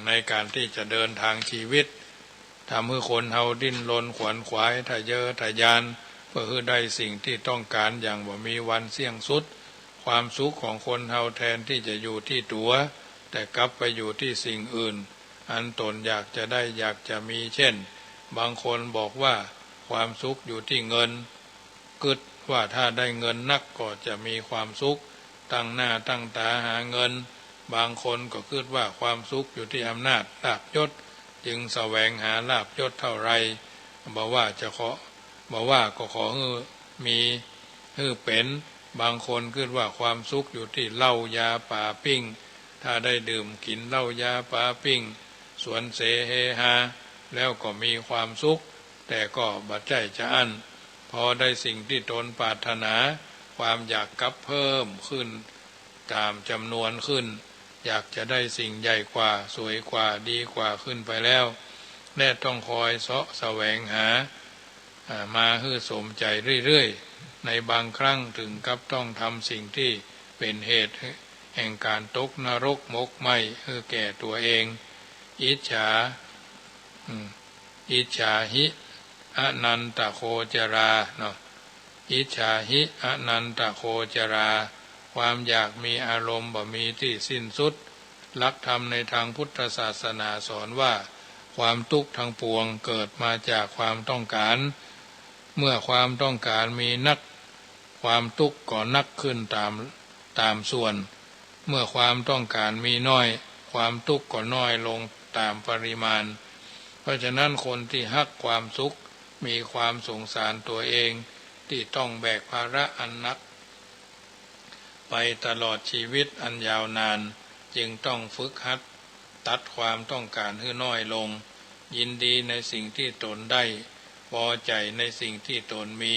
ในก๋านตี้จะเดินตางชีวิต ทำหื้อคนเฮาดิ้นรนขวนขวายทะเยอทะยาน เพื่อหื้อได้สิ่งตี้ต้องก๋านอย่างบ่มีวันเสี้ยงสุด ความสุขของคนเฮาแทนตี้จะอยู่ตี้ตั๋ว แต่กลับไปอยู่ตี้สิ่งอื่น อันตนอยากจะได้อยากจะมี เช่น บางคนบอกว่าความสุขอยู่ตี้เงิน กึ๊ดว่าถ้าได้เงินนักก็จะมีความสุข ตั้งหน้าตั้งต๋าหาเงิน บางคนก็กึ๊ดว่าความสุขอยู่ตี้อำนาจลาภยศ จึงแสวงหาลาภยศเท่าไร บ่ว่าจะขอ บ่ว่าก็ขอหื้อมี หื้อเป๋น บางคนกึ๊ดว่าความสุขอยู่ตี้เหล้ายาป๋าปิ้ง ถ้าได้ดื่มกิ๋นเหล้ายาป๋าปิ้ง สวนเสเฮฮา แล้วก็มีความสุข แต่ก็บ่ใจ้จะอั้น พอได้สิ่งตี้ตนปรารถนา ความอยากกลับเพิ่มขึ้นต๋ามจ๋ำนวนขึ้น อยากจะได้สิ่งใหญ่กว่า สวยกว่า ดีกว่าขึ้นไปแล้ว และต้องคอยเซาะแสวงหา อ่า มาหื้อสมใจ๋เรื่อยๆ ในบางครั้งถึงกับต้องทำสิ่งตี้เป๋นเหตุแห่งก๋านตกนรกหมกไหม้หื้อแก่ตั๋วเอง อิจฉา อืม อิจฉาหิอนันตโคจรา เนาะ อิจฉาหิอนันตโคจรา ความอยากมีอารมณ์บ่มีตี้สิ้นสุด หลักธรรมในตางพุทธศาสนาสอนว่า ความตุ๊กข์ตังปวงเกิดมาจากความต้องก๋าน เมื่อความต้องก๋านมีนัก ความตุ๊กข์ก็นักขึ้นต๋าม ต๋ามส่วน เมื่อความต้องก๋านมีน้อย ความตุ๊กข์ก็น้อยลงต๋ามปริมาณ เพราะฉะนั้นคนตี้ฮักความสุข มีความสงสารตั๋วเองตี้ต้องแบกภาระอันหนัก ไปตลอดชีวิตอันยาวนาน จึงต้องฝึกหัดตัดความต้องก๋านหื้อน้อยลง ยินดีในสิ่งตี้ตนได้ พอใจ๋ในสิ่งตี้ตนมี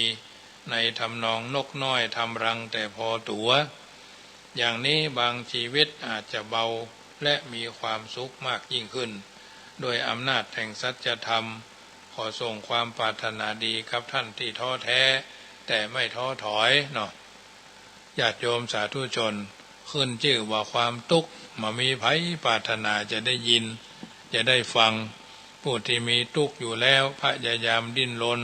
ในทำนองนกน้อยทำรังแต่พอตั๋ว อย่างนี้บางชีวิตอาจจะเบาและมีความสุขมากยิ่งขึ้น ด้วยอำนาจแห่งสัจธรรม ขอส่งความปรารถนาดีกับท่านตี้ท้อแท้ แต่ไม่ท้อถอยเนาะ ญาติโยมสาธุชน ขึ้นจื้อว่าความตุ๊กข์ บ่มีใผปรารถนาจะได้ยิน จะได้ฟัง ผู้ตี้มีตุ๊กข์อยู่แล้ว พยายามดิ้นรน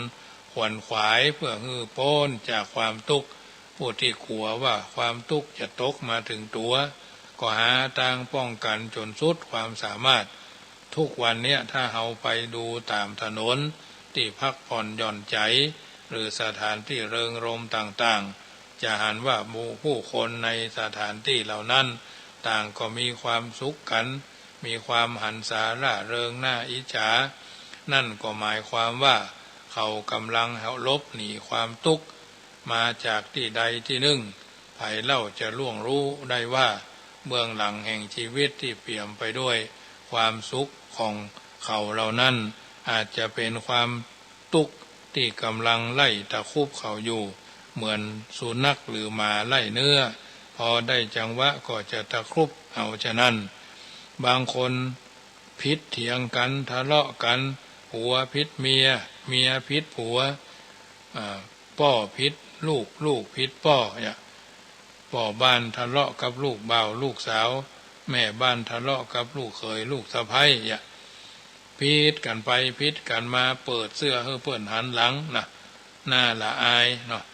ขวนขวายเพื่อหื้อป๊นจากความตุ๊กข์ ผู้ตี้กั๋วว่าความตุ๊กข์จะตกมาเถิงตั๋ว ก็หาตางป้องกั๋นจ๋นสุดความสามารถ ทุกวันเนี้ยถ้าเฮาไปดูต๋ามถนน ตี้พักผ่อนหย่อนใจ๋ หรือสถานตี้เริงรมย์ต่างๆ จะหันว่าหมู่ผู้คนในสถานตี้เหล่านั้น ต่างก็มีความสุขกั๋น มีความหันษาร่าเริงน่าอิจฉา นั่นก็หมายความว่าเขาก่ำลังหลบหนีความตุ๊กข์มาจากตี้ใดตี้นึ่ง ใผเล่าจะล่วงฮู้ได้ว่า เบื้องหลังแห่งชีวิตตี้เปี่ยมไปด้วยความสุขของเขาเหล่านั้น อาจจะเป๋นความตุ๊กข์ตี้ก่ำลังไล่ตะครุบเขาอยู่ เหมือนสุนัขหรือหมาไล่เนื้อ พอได้จังหวะก็จะตะครุบเอา ฉะนั้น บางคนผิดเถียงกั๋น ทะเลาะกั๋น ผัวผิดเมีย เมียผิดผัว อ่า ป้อผิดลูก ลูกผิดป้อ เนี่ย ป้อบ้านทะเลาะกับลูกบ่าวลูกสาว แม่บ้านทะเลาะกับลูกเขยลูกสะใภ้ เนี่ย ผิดกั๋นไปผิดกั๋นมา เปิดเสื้อหื้อเปิ้นหันหลังนะ น่าละอายเนาะ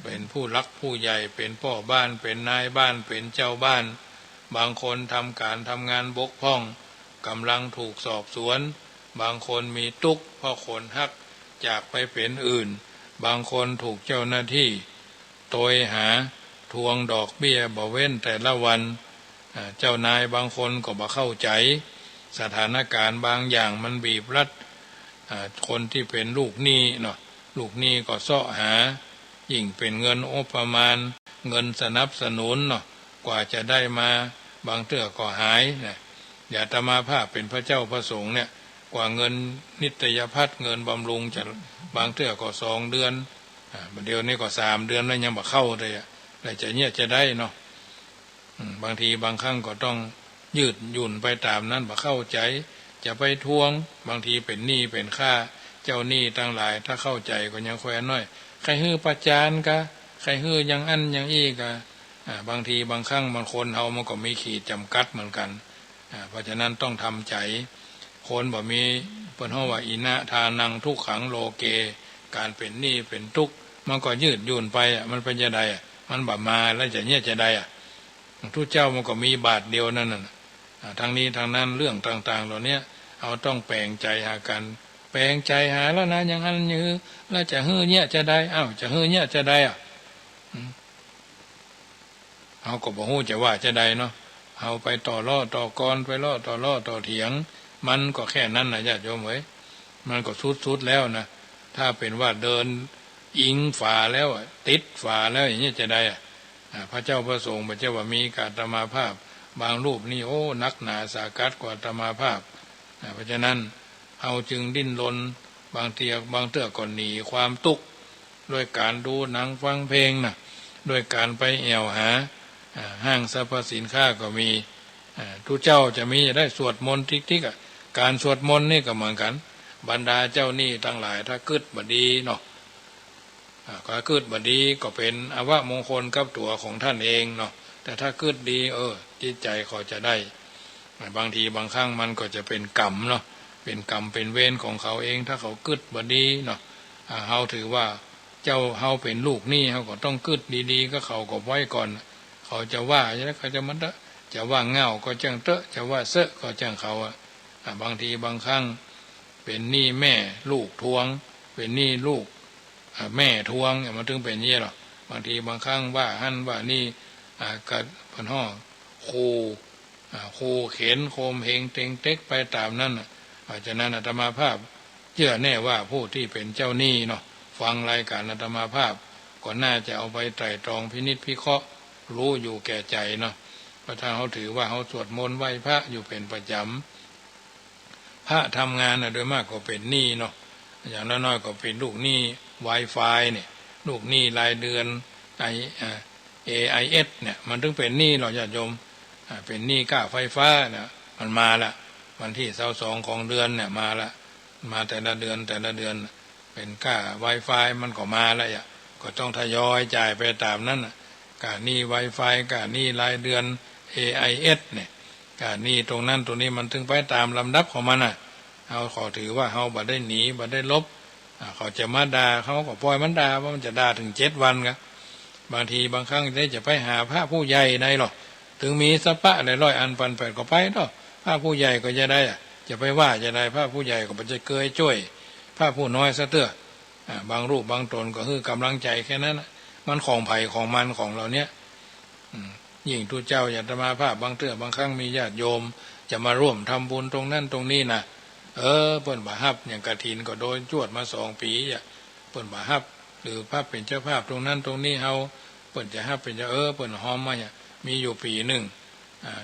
เป๋นผู้หลักผู้ใหญ่ เป๋นป้อบ้าน เป๋นนายบ้าน เป๋นเจ้าบ้าน บางคนทำก๋านทำงานบกพร่อง ก่ำลังถูกสอบสวน บางคนมีตุ๊กข์เพราะคนฮักจากไปเป๋นอื่น บางคนถูกเจ้าหน้าตี้โตยหา ทวงดอกเบี้ยบ่เว้นแต่ละวัน อ่า เจ้านายบางคนก็บ่เข้าใจ๋ สถานก๋ารณ์บางอย่างมันบีบรัด อ่า คนตี้เป๋นลูกหนี้เนาะ ลูกหนี้ก็เซาะหา ยิ่งเป๋นเงินงบประมาณ เงินสนับสนุนเนาะ กว่าจะได้มา บางเตื้อก็หายนะ อย่างอาตมาภาพเป๋นพระเจ้าพระสงฆ์เนี่ย กว่าเงินนิตยภัตต์ เงินบำรุงจะ บางเตื้อก็สองเดือน อ่า เดี๋ยวนี้ก็สามเดือนแล้วยังบ่เข้าเลยอะ แล้วจะเยียะจะใดเนาะ อืม บางทีบางครั้งก็ต้องยืดหยุ่นไปต๋ามนั้น บ่เข้าใจ๋ จะไปทวง บางทีเป๋นหนี้เป๋นข้า เจ้าหนี้ตังหลาย ถ้าเข้าใจ๋ก็ยังแควนน้อย ใค่หื้อประจานกา ใค่หื้ออย่างอั้นอย่างอี้กา อ่า บางทีบางครั้งมันคนเฮามันก็มีขีดจ๋ำกัดเหมือนกั๋น อ่า เพราะฉะนั้นต้องทำใจ๋ คนบ่มี เปิ้นฮ้องว่า อินะทานังทุกขังโลเก ก๋านเป๋นหนี้เป๋นตุ๊กข์ มันก็ยืดหยุ่นไปอะ มันเป๋นจะใดอะ มันบ่มาแล้วจะเยียะจะใดอะ ตุ๊เจ้ามันก็มีบาทเดียวนั้นน่ะ อ่า ทั้งนี้ทั้งนั้นเรื่องต่างๆ เหล่าเนี้ย เฮาต้องแป๋งใจ๋หากั๋น แป๋งใจ๋หาแล้วนะ อย่างอั้นอย่างหื้อ แล้วจะหื้อเยียะจะใด อ้าว จะหื้อเยียะจะใดอะ อืม เฮาก็บ่ฮู้จะว่าจะใดเนาะ เฮาไปต่อล้อต่อกร ไปเลาะต่อล้อต่อเถียง มันก็แค่นั้นน่ะญาติโยมเอ๋ย มันก็สุดๆ แล้วนะ ถ้าเป๋นว่าเดินอิงฝาแล้วอะ ติดฝาแล้วอย่างนี้จะใดอะ อ่า พระเจ้าพระสงฆ์ พระเจ้าว่ามีกับอาตมาภาพ บางรูปนี่ โอ้ หนักหนาสาหัสกว่าอาตมาภาพ อ่า เพราะฉะนั้น เฮาจึงดิ้นรน บางเตื้อ บางเตื้อก็หนีความตุ๊กข์ ด้วยก๋านดูหนังฟังเพลงน่ะ ด้วยก๋านไปแอ่วหา อ่า ห้างสรรพสินค้าก็มี อ่า ตุ๊เจ้าจะมีจะใดสวดมนต์ติ๊กๆ อะ ก๋านสวดมนต์นี่ก็เหมือนกั๋น บรรดาเจ้าหนี้ตังหลาย ถ้ากึ๊ดบ่ดีเนาะ อ่า ถ้ากึ๊ดบ่ดีก็เป๋นอวมงคลกับตั๋วของต้านเองเนาะ แต่ถ้ากึ๊ดดี เออ จิตใจ๋ก็จะได้ บางทีบางครั้งมันก็จะเป๋นกรรมเนาะ เป๋นกรรมเป๋นเวรของเขาเอง ถ้าเขากึ๊ดบ่ดีเนาะ อ่า เฮาถือว่าเจ้า เฮาเป๋นลูกหนี้ เฮาก็ต้องกึ๊ดดีๆ กับเขาก็ไว้ก่อน เขาจะว่าจะใดก็จะมันเต๊อะ จะว่าเง่าก็จ้างเต๊อะ จะว่าเซอะก็จ้างเขาอะ อ่า บางทีบางครั้งเป๋นหนี้แม่ลูกทวง เป๋นหนี้ลูก อ่า แม่ทวง เนี่ย มันถึงเป๋นอย่างนี้หรอก บางทีบางครั้งว่าหั้นว่านี่ อ่า ก็เปิ้นฮ้อง ขู่ อ่า ขู่เข็ญ ข่มเหงเต็งเต็กไปต๋ามนั้นน่ะ อ่า ฉะนั้นอาตมาภาพเจื้อแน่ว่าผู้ตี้เป๋นเจ้าหนี้เนาะ ฟังรายก๋านอาตมาภาพ ก็น่าจะเอาไปไตร่ตรองพินิจพิเคราะห์ ฮู้อยู่แก่ใจ๋เนาะ เพราะถ้าเฮาถือว่าเฮาสวดมนต์ไหว้พระอยู่เป๋นประจ๋ำ พระทำงานน่ะ โดยมากก็เป๋นหนี้เนาะ อย่างน้อยๆ ก็เป๋นลูกหนี้ไวฟายเนี่ย ลูกหนี้รายเดือน ไอ อ่า เอไอเอสเนี่ย มันถึงเป๋นหนี้หรอกญาติโยม อ่า เป๋นหนี้ค่าไฟฟ้าเนี่ย มันมาละ วันตี้ซาวสองของเดือนเนี่ยมาละ มาแต่ละเดือน แต่ละเดือน เป๋นค่าไวฟายมันก็มาละอะ ก็ต้องทยอยจ่ายไปต๋ามนั้นน่ะ ค่าหนี้ไวฟาย ค่าหนี้รายเดือน เอไอเอสเนี่ย ค่าหนี้ตรงนั้นตรงนี้ มันถึงไปต๋ามลำดับของมันน่ะ เฮาขอถือว่าเฮาบ่ได้หนี บ่ได้หลบ อ่า เขาจะมาด่า เฮาก็ปล่อยมันด่า ว่ามันจะด่าถึงเจ็ดวันกะ บางทีบางครั้งได้จะไปหาพระผู้ใหญ่ใดหรอก ถึงมีสปะหลายร้อยอันปันแปดก็ไปเนาะ พระผู้ใหญ่ก็จะใดอะ จะไปว่าจะใด พระผู้ใหญ่ก็บ่จะเกยจ้วยพระผู้น้อยซะเตื้อ อ่า บางรูปบางต๋นก็หื้อก๋ำลังใจ๋แค่นั้นน่ะ มันของใผของมันของเหล่าเนี้ย อืม ยิ่งตุ๊เจ้าอย่างอาตมาภาพ บางเตื้อบางครั้งมีญาติโยมจะมาร่วมทำบุญตรงนั้นตรงนี้น่ะ เออ เปิ้นบ่ฮับ อย่างกฐินก็โดนจวดมาสองปี๋อะ เปิ้นบ่ฮับ หรือพระเป๋นเจ้าภาพตรงนั้นตรงนี้ เฮา เปิ้นจะฮับเป๋นเจ้า เออ เปิ้นฮอมมาเนี่ย มีอยู่ปี๋นึ่ง อ่า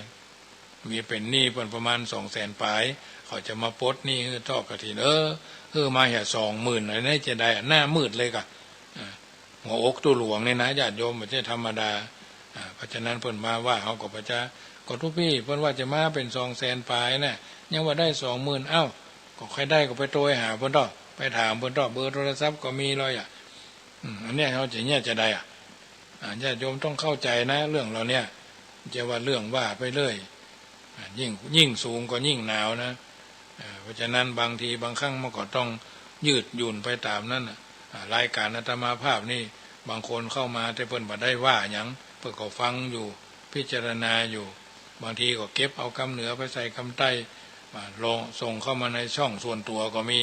มีเป๋นหนี้เปิ้นประมาณสองแสนปลาย เขาจะมาปลดหนี้หื้อทอดกฐิน เออ หื้อมาเหียสองหมื่น อะไรเนี่ยจะใดอะ หน้ามืดเลยกะ อ่า หัวอกตุ๊หลวงเนี่ยนะ ญาติโยม บ่ใจ้ธรรมดา อ่า เพราะฉะนั้นเปิ้นมาว่าเฮาก็บ่จะ ก็ตุ๊ปี้เปิ้นว่าจะมาเป๋นสองแสนป๋ายนะ ยังว่าได้สองหมื่น เอ้า ก็ใค่ได้ก็ไปโตยหาเปิ้นเต๊อะ ไปถามเปิ้นเต๊อะ เบอร์โทรศัพท์ก็มีเลยอะ อืม อันเนี้ยเฮาจะเยียะจาใดอะ อ่า ญาติโยมต้องเข้าใจ๋นะ เรื่องเหล่าเนี้ย จะว่าเรื่องว่าไปเรื่อย อ่า ยิ่ง ยิ่งสูงก็ยิ่งหนาวนะ อ่า เพราะฉะนั้นบางทีบางครั้งมันก็ต้องยืดหยุ่นไปต๋ามนั้นน่ะ อ่า รายก๋านอาตมาภาพนี่ บางคนเข้ามาแต่เปิ้นบ่ได้ว่าหยัง เปิ้นก็ฟังอยู่ พิจารณาอยู่ บางทีก็เก็บเอากำเหนือไปใส่กำใต้ อ่า ลง ส่งเข้ามาในช่องส่วนตั๋วก็มี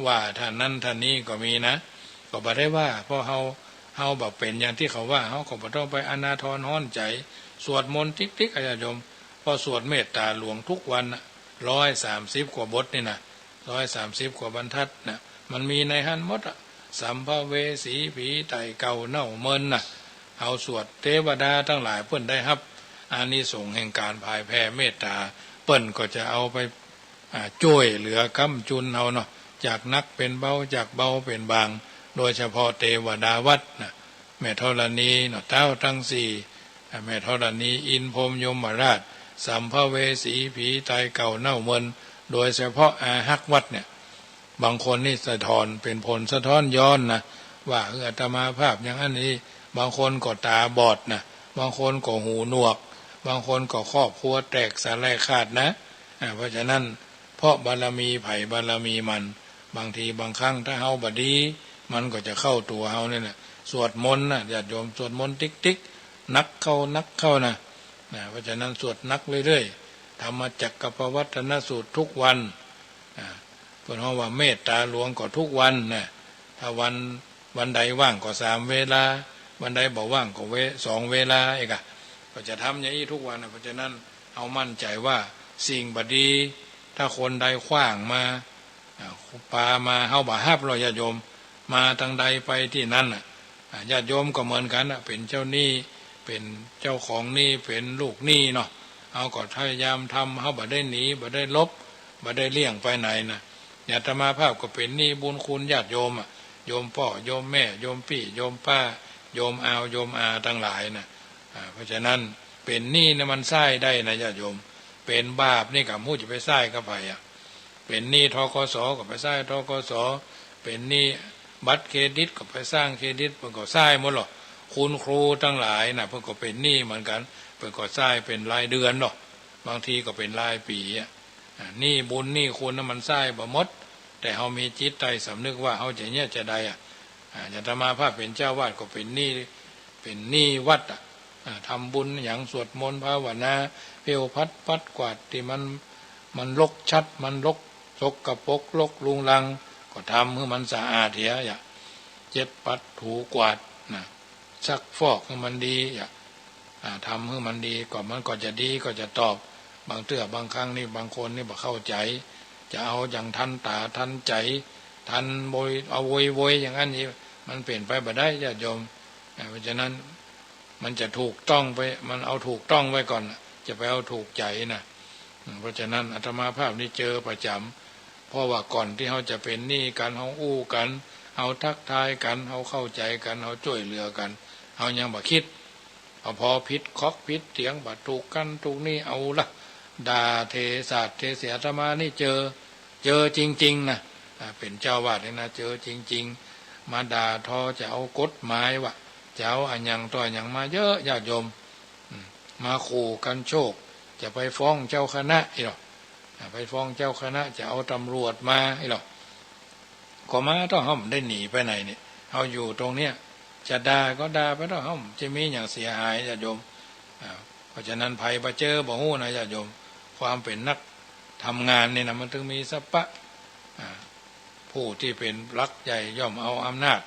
ว่าต้านนั้นต้านนี้ก็มีนะ ก็บ่ได้ว่า เพราะเฮา เฮาบ่เป๋นอย่างตี้เขาว่า เฮาก็บ่ต้องไปอนาทรฮ้อนใจ๋ สวดมนต์ติ๊กๆ อะญาติโยม เพราะสวดเมตต๋าหลวงทุกวันน่ะ ร้อยสามสิบกว่าบทนี่นะ ร้อยสามสิบกว่าบรรทัดน่ะ มันมีในหั้นหมดอะ สัมภเวสี ผีต๋ายเก่าเน่าเมินน่ะ เฮาสวด เตวดาตังหลายเปิ้นได้ฮับอานิสงส์แห่งก๋านผายแผ่เมตต๋า เปิ้นก็จะเอาไป อ่า จ้วยเหลือก้ำจุนเฮาเนาะ จากหนักเป๋นเบา จากเบาเป๋นบาง โดยเฉพาะเตวดาวัตรน่ะ แม่ธรณีเนาะ เต๊าตังสี่ อ่า แม่ธรณี อินทร์พรหมยมราช สัมภเวสี ผีต๋ายเก่าเน่าเมิน โดยเฉพาะอาฮักวัตรเนี่ย บางคนนี่สะท้อน เป๋นผลสะท้อนย้อนนะ ว่า เออ อาตมาภาพอย่างอั้นนี่ บางคนก็ต๋าบอดนะ บางคนก็หูหนวก บางคนก็ครอบครัวแตกสาแหรกขาดนะ อ่า เพราะฉะนั้น เพราะบารมีใผบารมีมัน บางทีบางครั้งถ้าเฮาบ่ดี มันก็จะเข้าตั๋วเฮานี่แหละ สวดมนต์นะญาติโยม สวดมนต์ติ๊กๆ หนักเข้า หนักเข้านะ นะ เพราะฉะนั้นสวดหนักเรื่อยๆ ธรรมจักกัปปวัตนสูตรทุกวัน อ่า เปิ้นฮ้องว่าเมตต๋าหลวงก็ทุกวันนะ ถ้าวัน วันใดว่างก็สามเวลา วันใดบ่ว่างก็เว สองเวลาเองอะ ก็จะทำอย่างอี้ทุกวันนะ เพราะฉะนั้นเฮามั่นใจ๋ว่าสิ่งบ่ดี ถ้าคนใดขว้างมา อ่า ปามา เฮาบ่ฮับหรอกญาติโยม มาตางใดไปตี้นั้นน่ะ อ่า ญาติโยมก็เหมือนกั๋นน่ะ เป๋นเจ้าหนี้ เป๋นเจ้าของหนี้ เป๋นลูกหนี้เนาะ เฮาก็พยายามทำ เฮาบ่ได้หนี บ่ได้หลบ บ่ได้เลี่ยงไปไหนนะ อาตมาภาพก็เป๋นหนี้บุญคุณญาติโยมอะ โยมป้อ โยมแม่ โยมปี้ โยมป้า โยมอาว โยมอาตังหลายน่ะ อ่า เพราะฉะนั้นเป๋นหนี้เนี่ยมันใซ้ได้นะญาติโยม เป๋นบาปนี่ก็บ่ฮู้จะไปใซ้กับใผอะ เป๋นหนี้ ธ.ก.ส. ก็ไปใซ้ ธ.ก.ส. เป๋นหนี้บัตรเครดิตก็ไปสร้างเครดิต เปิ้นก็ใซ้หมดหรอก คุณครูตังหลายน่ะ เปิ้นก็เป๋นหนี้เหมือนกั๋น เปิ้นก็ใซ้เป๋นรายเดือนหรอก บางทีก็เป๋นรายปี๋อะ อ่า หนี้บุญหนี้คุณน่ะมันใซ้บ่หมด แต่เฮามีจิตใต้สำนึกว่าเฮาจะเยียะจาใดอะ อ่า อาตมาภาพเป๋นเจ้าอาวาสก็เป๋นหนี้ เป๋นหนี้วัดอะ อ่า ทำบุญหยัง สวดมนต์ภาวนา เผี้ยวพัดปัดกวาดตี้มัน มันรกชัด มันรกสกปรก รกรุงรัง ก็ทำหื้อมันสะอาดเหียอะ เช็ดปัดถูกวาดนะ ซักฟอกหื้อมันดีอะ อ่า ทำหื้อมันดี ก็มันก็จะดี ก็จะตอบ บางเตื้อบางครั้งนี่ บางคนนี่บ่เข้าใจ๋ จะเอาอย่างทันต๋าทันใจ๋ ทันโวย เอาโวยโวยอย่างอั้นนี่ มันเป๋นไปบ่ได้ญาติโยม อ่า เพราะฉะนั้น มันจะถูกต้องไป มันเอาถูกต้องไว้ก่อนน่ะ จะไปเอาถูกใจ๋นะ อืม เพราะฉะนั้นอาตมาภาพนี่เจอประจ๋ำ เพราะว่าก่อนตี้เฮาจะเป๋นหนี้กั๋น เฮาอู้กั๋น เฮาทักทายกั๋น เฮาเข้าใจ๋กั๋น เฮาจ้วยเหลือกั๋น เฮายังบ่คิด เอาพอผิดคอกผิดเถียง บ่ถูกกั๋นถูกนี่ เอาละ ด่าเทสาดเทเสีย อาตมานี่เจอ เจอจริงๆ นะ อ่า เป๋นเจ้าอาวาสนี่นะ เจอจริงๆ มาด่าทอ จะเอากฎหมายว่า จะเอาอะหยังต่ออะหยังมาเยอะ ญาติโยม อืม มาขู่กันโชค จะไปฟ้องเจ้าคณะอี้หรอ อ่า ไปฟ้องเจ้าคณะ จะเอาตำรวจมาอี้หรอ ก็มาเต๊อะ เฮาบ่ได้หนีไปไหนนี่ เฮาอยู่ตรงเนี้ย จะด่าก็ด่าไปเต๊อะ เฮาจะมีหยังเสียหาย ญาติโยม อ่า เพราะฉะนั้นใผบ่เจอบ่ฮู้นะ ญาติโยม ความเป๋นนักทำงานนี่นะ มันตึงมีสะปะ อ่า ผู้ตี้เป๋นหลักใหญ่ย่อมเอาอำนาจ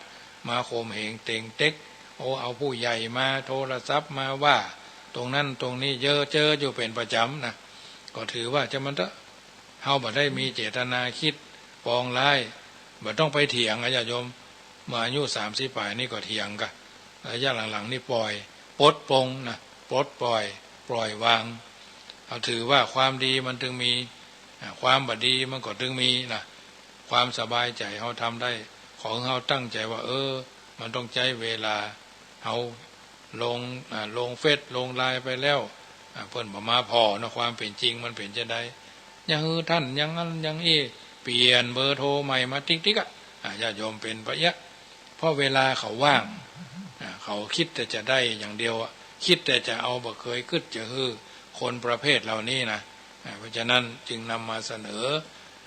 มาข่มเหงเต็งเต็ก โอ้ เอาผู้ใหญ่มาโทรศัพท์มาว่าตรงนั้นตรงนี้ เยอะ เจออยู่เป๋นประจ๋ำนะ ก็ถือว่าจะมันเต๊อะ เฮาบ่ได้มีเจตนาคิดปองร้าย บ่ต้องไปเถียงอะญาติโยม เมื่ออายุสามสิบป๋ายนี่ก็เถียงกะ ระยะหลังๆ นี่ปล่อย ปลดปลงนะ ปลดปล่อย ปล่อยวาง เฮาถือว่าความดีมันตึงมี อ่า ความบ่ดีมันก็ตึงมีนะ ความสบายใจ๋เฮาทำได้ ขอหื้อเฮาตั้งใจ๋ว่า เออ มันต้องใจ๊เวลา เฮา ลง อ่า ลงเฟซ ลงไลน์ไปแล้ว อ่า เปิ้นบ่มาผ่อเนาะ ความเป๋นจริงมันเป๋นจาใด อย่าหื้อท่านอย่างนั้นอย่างอี้ เปลี่ยนเบอร์โทรใหม่มาติ๊กๆ อะ อ่า ญาติโยมเป๋นไปเยียะ เพราะเวลาเขาว่าง อ่า เขากึ๊ดแต่จะได้อย่างเดียวอะ กึ๊ดแต่จะเอา บ่เกยกึ๊ดจะหื้อคนประเภทเหล่านี้นะ อ่า เพราะฉะนั้นจึงนำมาเสนอ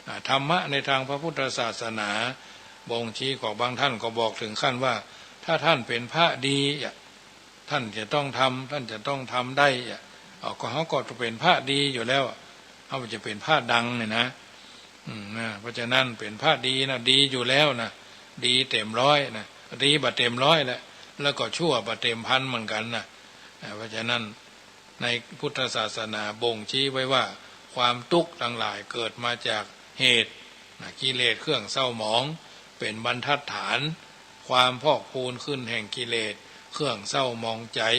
อ่า ธรรมะในทางพระพุทธศาสนา บ่งชี้ของบางท่านก็บอกถึงขั้นว่า ถ้าท่านเป๋นพระดีอะ ท่านจะต้องทำ ท่านจะต้องทำได้อะ เอา ก็เฮาก็เป๋นพระดีอยู่แล้วอะ เฮาจะเป๋นพระดังเนี่ยนะ อืม นะ เพราะฉะนั้นเป๋นพระดีนะ ดีอยู่แล้วนะ ดีเต็มร้อยนะ ดีบ่เต็มร้อยแหละ แล้วก็ชั่วบ่เต็มพันเหมือนกั๋นนะ อ่า เพราะฉะนั้นในพุทธศาสนาบ่งชี้ไว้ว่า ความตุ๊กข์ตังหลายเกิดมาจากเหตุ นะ กิเลสเครื่องเศร้าหมอง เป๋นบรรทัดฐาน ความพอกพูนขึ้นแห่งกิเลสเครื่องเศร้าหมองใจ๋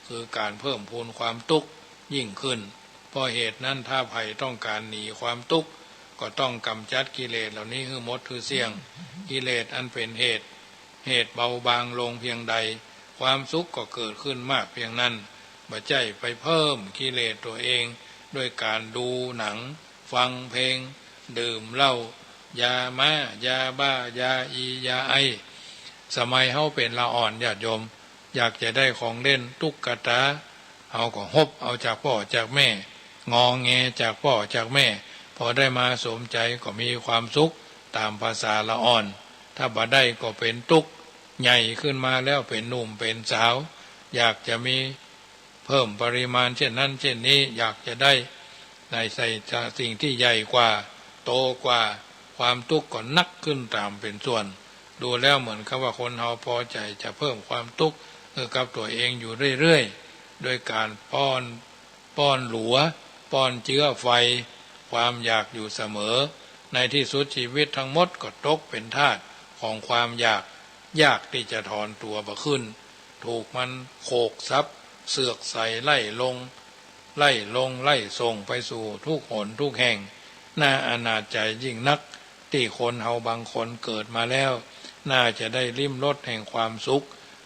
คือก๋านเพิ่มพูนความตุ๊กข์ยิ่งขึ้น เพราะเหตุนั้นถ้าใผต้องก๋านหนีความตุ๊กข์ ก็ต้องก๋ำจัดกิเลสเหล่านี้หื้อหมดหื้อเสี้ยง กิเลสอันเป๋นเหตุ เหตุเบาบางลงเพียงใด ความสุขก็เกิดขึ้นมากเพียงนั้น บ่ใจ้ไปเพิ่มกิเลสตั๋วเอง ด้วยก๋านดูหนัง ฟังเพลง ดื่มเหล้า ยาม้า ยาบ้า ยาอี ยาไอซ์ สมัยเฮาเป๋นละอ่อน ญาติโยม อยากจะได้ของเล่นตุ๊กตา เฮาก็ฮบเอาจากป้อจากแม่ งอแงจากป้อจากแม่ พอได้มาสมใจ๋ก็มีความสุขต๋ามภาษาละอ่อน ถ้าบ่ได้ก็เป๋นตุ๊กข์ ใหญ่ขึ้นมาแล้วเป๋นหนุ่มเป๋นสาว อยากจะมี เพิ่มปริมาณเช่นนั้นเช่นนี้ อยากจะได้ ได้ใส่สิ่งตี้ใหญ่กว่า โตกว่า ความตุ๊กข์ก็นักขึ้นต๋ามเป๋นส่วน ดูแล้วเหมือนกับว่าคนเฮาปอใจ๋จะเพิ่มความตุ๊กข์หื้อกับตั๋วเองอยู่เรื่อยๆ ด้วยก๋านป้อน ป้อนหลัว ป้อนเจื๊อไฟ ความอยากอยู่เสมอ ในตี้สุดจีวิตตังหมดก็ตกเป๋นทาสของความอยาก ยากตี้จะถอนตั๋วบ่ขึ้น ถูกมันโขกสับ เสือกใส่ไล่ลง ไล่ลงไล่ส่งไปสู่ทุกหนทุกแห่ง น่าอนาถใจ๋ยิ่งนัก ตี้คนเฮาบางคนเกิดมาแล้ว น่าจะได้ลิ้มรสแห่งความสุข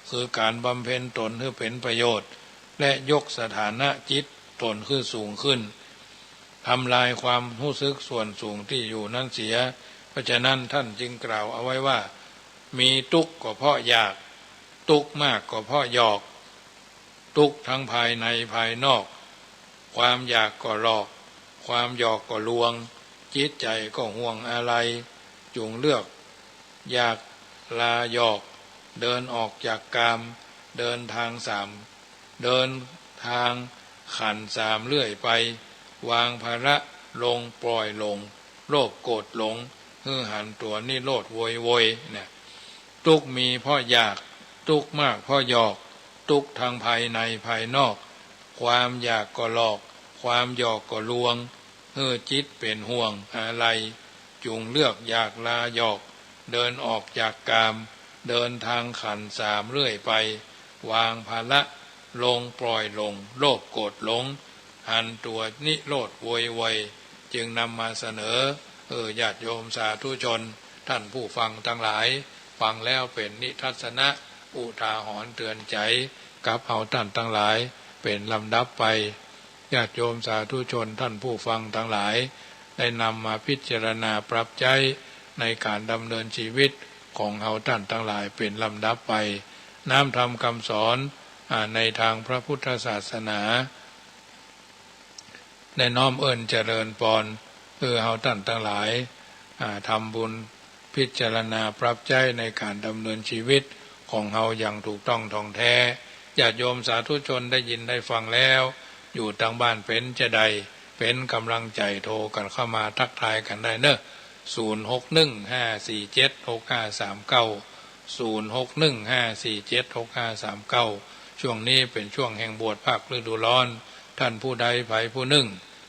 คือก๋านบำเพ็ญต๋นหื้อเป๋นประโยชน์ และยกสถานะจิตต๋นหื้อสูงขึ้น ทำลายความฮู้สึกส่วนสูงตี้อยู่นั้นเสีย เพราะฉะนั้นท่านจึงกล่าวเอาไว้ว่า มีตุ๊กข์ก็เพราะอยาก ตุ๊กข์มากก็เพราะหยอก ตุ๊กข์ทั้งภายในภายนอก ความอยากก็หลอก ความหยอกก็ลวง จิตใจ๋ก็ห่วงอาลัย จุ่งเลือก อยากลาหยอก เดินออกจากกาม เดินทางสาม เดินทางขันธ์สามเรื่อยไป วางภาระลงปล่อยหลง โลภโกรธหลง หื้อหันตั๋วนิโรธโวยโวย เนี่ย ตุ๊กข์มีเพราะอยาก ตุ๊กข์มากเพราะหยอก ตุ๊กข์ทั้งภายในภายนอก ความอยากก็หลอก ความหยอกก็ลวง หื้อจิตเป๋นห่วงอาลัย จุ่งเลือกอยากลาหยอก เดินออกจากกาม เดินทางขันธ์สามเรื่อยไป วางภาระลงปล่อยหลง โลภโกรธหลง หันตั๋วนิโรธโวยโวย จึงนำมาเสนอ เออ ญาติโยมสาธุชน ท่านผู้ฟังตังหลาย ฟังแล้วเป๋นนิทัศนะ อุทาหรณ์เตือนใจ๋ กับเฮาต้านตังหลาย เป๋นลำดับไป ญาติโยมสาธุชนท่านผู้ฟังตังหลาย ได้นำมาพิจารณาปรับใจ๊ในก๋านดำเนินจีวิตของเฮาต้านตังหลายเป๋นลำดับไป น้ำธรรมคำสอน อ่า ในตางพระพุทธศาสนา ได้น้อมเอิ้นเจริญปอน เออ เฮาต้านตังหลาย อ่า ทำบุญ พิจารณาปรับใจ๊ในก๋านดำเนินจีวิตของเฮาอย่างถูกต้องถ่องแท้ ญาติโยมสาธุชนได้ยินได้ฟังแล้ว อยู่ตางบ้านเป๋นจาใด เป๋นก๋ำลังใจ๋โทรกั๋นเข้ามาตั๊กทายกั๋นได้เนาะ ศูนย์หกหนึ่งห้าสี่เจ็ดหกห้าสามเก้า ศูนย์หกหนึ่งห้าสี่เจ็ดหกห้าสามเก้า ช่วงนี้เป๋นช่วงแห่งบวชภาคฤดูร้อน ต้านผู้ใดใผผู้นึ่ง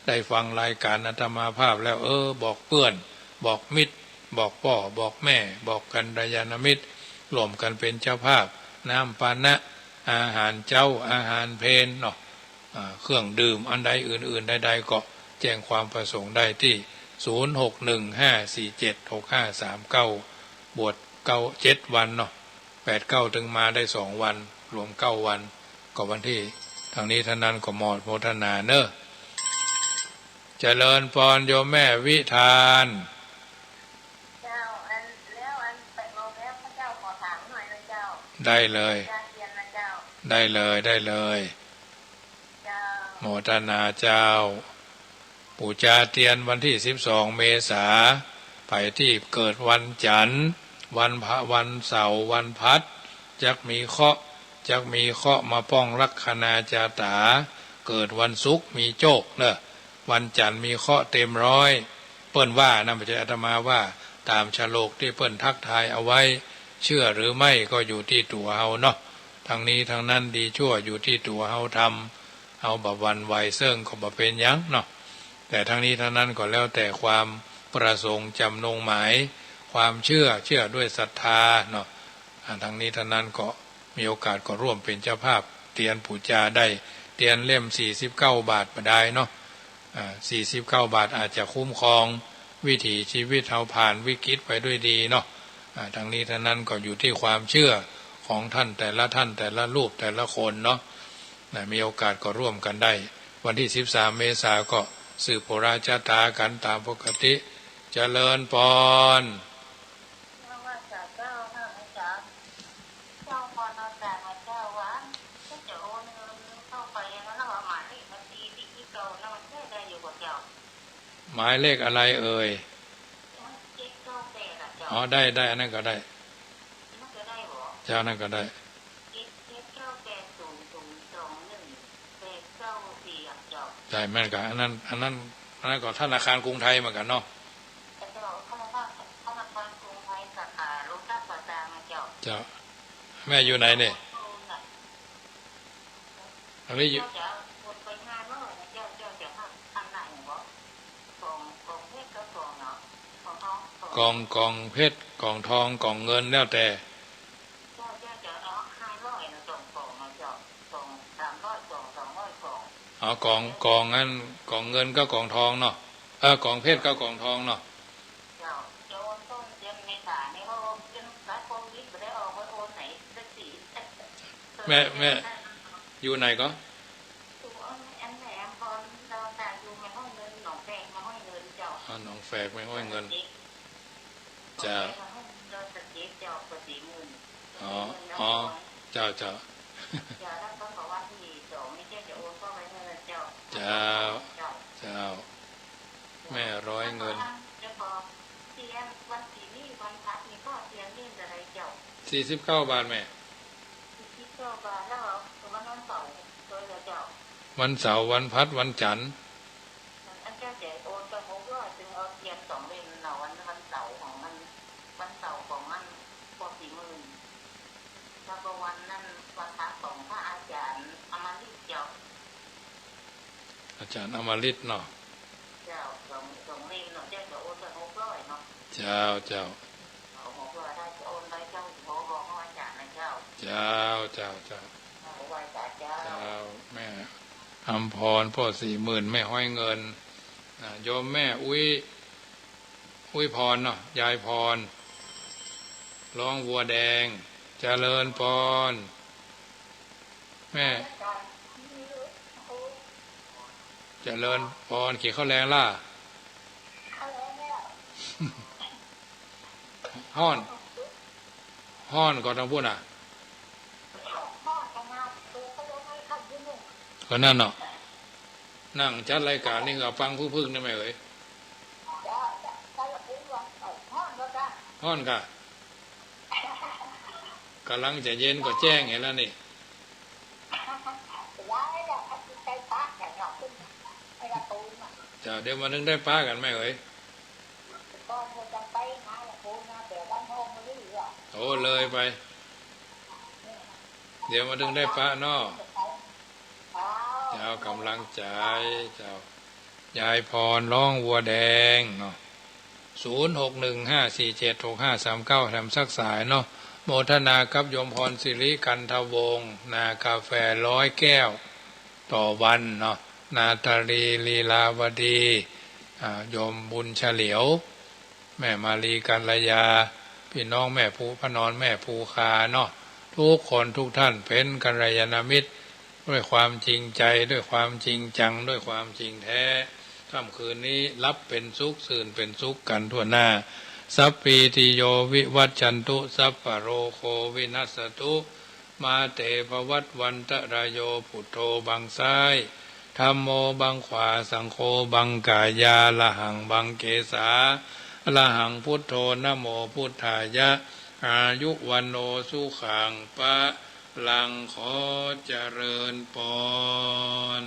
ได้ฟังรายก๋านอาตมาภาพแล้ว เออ บอกเปื้อน บอกมิตร บอกป้อ บอกแม่ บอกกัลยาณมิตร ร่วมกั๋นเป๋นเจ้าภาพ น้ำปานะ อาหารเจ๊า อาหารเพลเนาะ อ่า เครื่องดื่มอันใดอื่นๆ ใดๆ ก็แจ้งความประสงค์ได้ตี้ ศูนย์หกหนึ่งห้าสี่เจ็ดหกห้าสามเก้า บวชเก้า เจ็ดวันเนาะ แปดเก้า ตึงมาได้สองวัน รวมเก้าวัน ก็วันตี้ ตังนี้ตังนั้นก็โมทนาเน่อ เจริญปอนโยมแม่วิธาน เจ้า อัน แล้วอันไปลงแล้ว พระเจ้าขอถามหน่อยนะเจ้า ได้เลย จาเตียนนะเจ้า ได้เลย ได้เลย เจ้า โมทนาเจ้า ปู๋จาเตียนวันตี้สิบสองเมษา ใผตี้เกิดวันจันทร์ วันพะ วันเสาร์ วันพฤหัส จักมีเคราะห์ จักมีเคราะห์มาป้องลัคนาจาต๋า เกิดวันศุกร์มีโจคเน่อ วันจันทร์มีเคราะห์เต็มร้อย เปิ้นว่านะ บ่ใจ้อาตมาว่า ต๋ามฉลกตี้เปิ้นทักทายเอาไว้ เชื่อหรือไม่ก็อยู่ตี้ตั๋วเฮาเนาะ ตังนี้ตังนั้นดีชั่วอยู่ตี้ตั๋วเฮาทำ เฮาบ่หวั่นไหวเซิ่งก็บ่เป๋นหยังเนาะ แต่ตังนี้ตังนั้นก็แล้วแต่ความประสงค์จำนงหมาย ความเชื่อ เชื่อด้วยศรัทธาเนาะ อ่า ตังนี้ตังนั้นก็มีโอกาสก็ร่วมเป๋นเจ้าภาพเตียนปู๋จาได้ เตียนเล่มสี่สิบเก้าบาทบ่ดายเนาะ อ่า สี่สิบเก้าบาทอาจจะคุ้มครองวิถีชีวิตเฮาผ่านวิกฤตไปด้วยดีเนาะ อ่า ตังนี้ตังนั้นก็อยู่ตี้ความเชื่อของท่านแต่ละท่านแต่ละรูปแต่ละคนเนาะ นะ มีโอกาสก็ร่วมกั๋นได้ วันตี้สิบสามเมษาก็สืบปุราชะต๋ากั๋นต๋ามปกติ เจริญปอน นมัสการเจ้า พระอาจารย์ เจ้า พรอาจารย์นะเจ้า ว่าจะโอนเงินเข้าไปอย่างนั้น แล้วว่าหมายเลขบัญชีตี้ ตี้เก่านั้นมันใช้ได้อยู่บ่เจ้า หมายเลขอะไรเอ่ย เจ็ดเก้าแปดอะเจ้า อ๋อ ได้ ได้ อันนั้นก็ได้ มันจะได้บ่ เจ้า อันนั้นก็ได้ เจ็ดเก้าแปดศูนย์ศูนย์สองหนึ่งแปดเก้าสี่อะเจ้า ใจ้ แม่นก่ะ อันนั้น อันนั้น อันนั้นก็ธนาคารกรุงไทยเหมือนกั๋นเนาะ เจ้า ธนาคาร ธนาคารกรุงไทยสาขาโลตัสป่าซางอะเจ้า เจ้า แม่อยู่ไหนเนี่ย อันนี้อยู่ เจ้าจ๋า โอนไปห้าร้อยนะเจ้า เจ้าจ๋า ทางไหนบ่ กล่อง กล่องเพชรกับกล่องเนาะ กล่องทอง กล่อง กล่องเพชร กล่องทอง กล่องเงิน แล้วแต่ เจ้า เจ้าจ๋า เอาห้าร้อยนะ สองกล่องนะเจ้า กล่องสามร้อยกล่อง สองร้อยกล่อง อ๋อ กล่อง กล่องนั้น กล่องเงินกับกล่องทองเนาะ เออ กล่องเพชรกับกล่องทองเนาะ เจ้า จะโอนต้นเดือนเมษานี่ เพราะว่าเป็นรัฐโควิด บ่ได้ออกไปโอนไหนสักที แม่ แม่ อยู่ไหนก็ อยู่อัน อันแหลมพร ดอนตาดอยู่แม่ฮ้อยเงิน หนองแฝกแม่ฮ้อยเงินเจ้า อ๋อ หนองแฝกแม่ฮ้อยเงิน เจ้า แม่ฮ้อยเงิน ดอนตะเก็บเจ้า ภาษีหมื่น อ๋อ ภาษีหมื่น อ๋อ นคร เจ้า เจ้า เจ้า แล้วก็บอกว่าที่สองนี่เจ้าจะโอนเข้าไปให้เจ้า เจ้า เจ้า เจ้า แม่ฮ้อยเงิน แล้วก็เตียนวันศีลนี่วันพฤหัสนี่ก็เตียนเล่มเท่าใดเจ้า สี่สิบเก้าบาทแม่ สี่สิบเก้าบาท แล้ววันเสาร์ตัวเดียวเจ้า วันเสาร์ วันพฤหัส วันจันทร์ อันเจ้าจะโอนไปหกร้อย จึงเอาเตียนสองเล่มเนาะ วัน วันเสาร์ของมัน วันเสาร์ของมัน พอสี่หมื่น แล้วก็วันนั้นวันพระของพระอาจารย์อมฤตเจ้า อาจารย์อมฤตเนาะ เจ้า สอง สองเล่มเนาะ เจ้าจะโอนไปหกร้อยเนาะ เจ้า เจ้า เอาหกร้อย ถ้าจะโอนไปเจ้า ขอบอกอาจารย์นะเจ้า เจ้า เจ้า เจ้า เอาไหว้สาเจ้า เจ้า แม่อำพร พ่อสี่หมื่น แม่ฮ้อยเงิน อ่า โยมแม่อุ๊ย อุ๊ยพรเนาะ ยายพร ร้องวัวแดง เจริญปอน แม่ เจริญปอน กิ๋นข้าวแลงล่ะ ฮ้อน ฮ้อนก่อตังปู้นน่ะ ก็นั่นเนาะ นั่งจัดรายก๋านนี่ก็ฟังพึกๆ นี่แม่เอ๋ย ฮ้อนก่ะ ก่ำลังจะเย็นก็แจ้งหั้นแล้วนี่ เจ้า เดี๋ยวมานึ่งได้ปะกั๋นแม่เอ๋ย โอ้ เลยไป เดี๋ยวมานึ่งได้ปะเนาะ เจ้า ก๋ำลังใจ๋ เจ้า ยายพร ร้องวัวแดงเนาะ ศูนย์หกหนึ่งห้าสี่เจ็ดหกห้าสามเก้า แถมสักสายเนาะ โมทนากับโยมพรสิริ กันทวงศ์ นากาแฟร้อยแก้วต่อวันเนาะ นาตาลี ลีลาวดี อ่า โยมบุญเฉลียว แม่มาลีกัลยา ปี้น้องแม่ภูพนอน แม่ภูคาเนาะ กู้คนกู้ต้านเป๋นกัลยาณมิตร ด้วยความจริงใจ ด้วยความจริงจัง ด้วยความจริงแท้ ค่ำคืนนี้หลับเป๋นสุข ตื่นเป๋นสุขกั๋นทั่วหน้า สัพพีติโย วิวัชชันตุ สัพพะโรโค วินัสสะตุ มาเต ภวัตวันตะราโย พุทโธบังซ้าย ธัมโมบังขวา สังโฆบังก๋ายา ระหังบังเกสา อะระหังพุทโธ นะโมพุทธายะ อายุ วัณโณ สุขัง พะลัง ขอเจริญปอน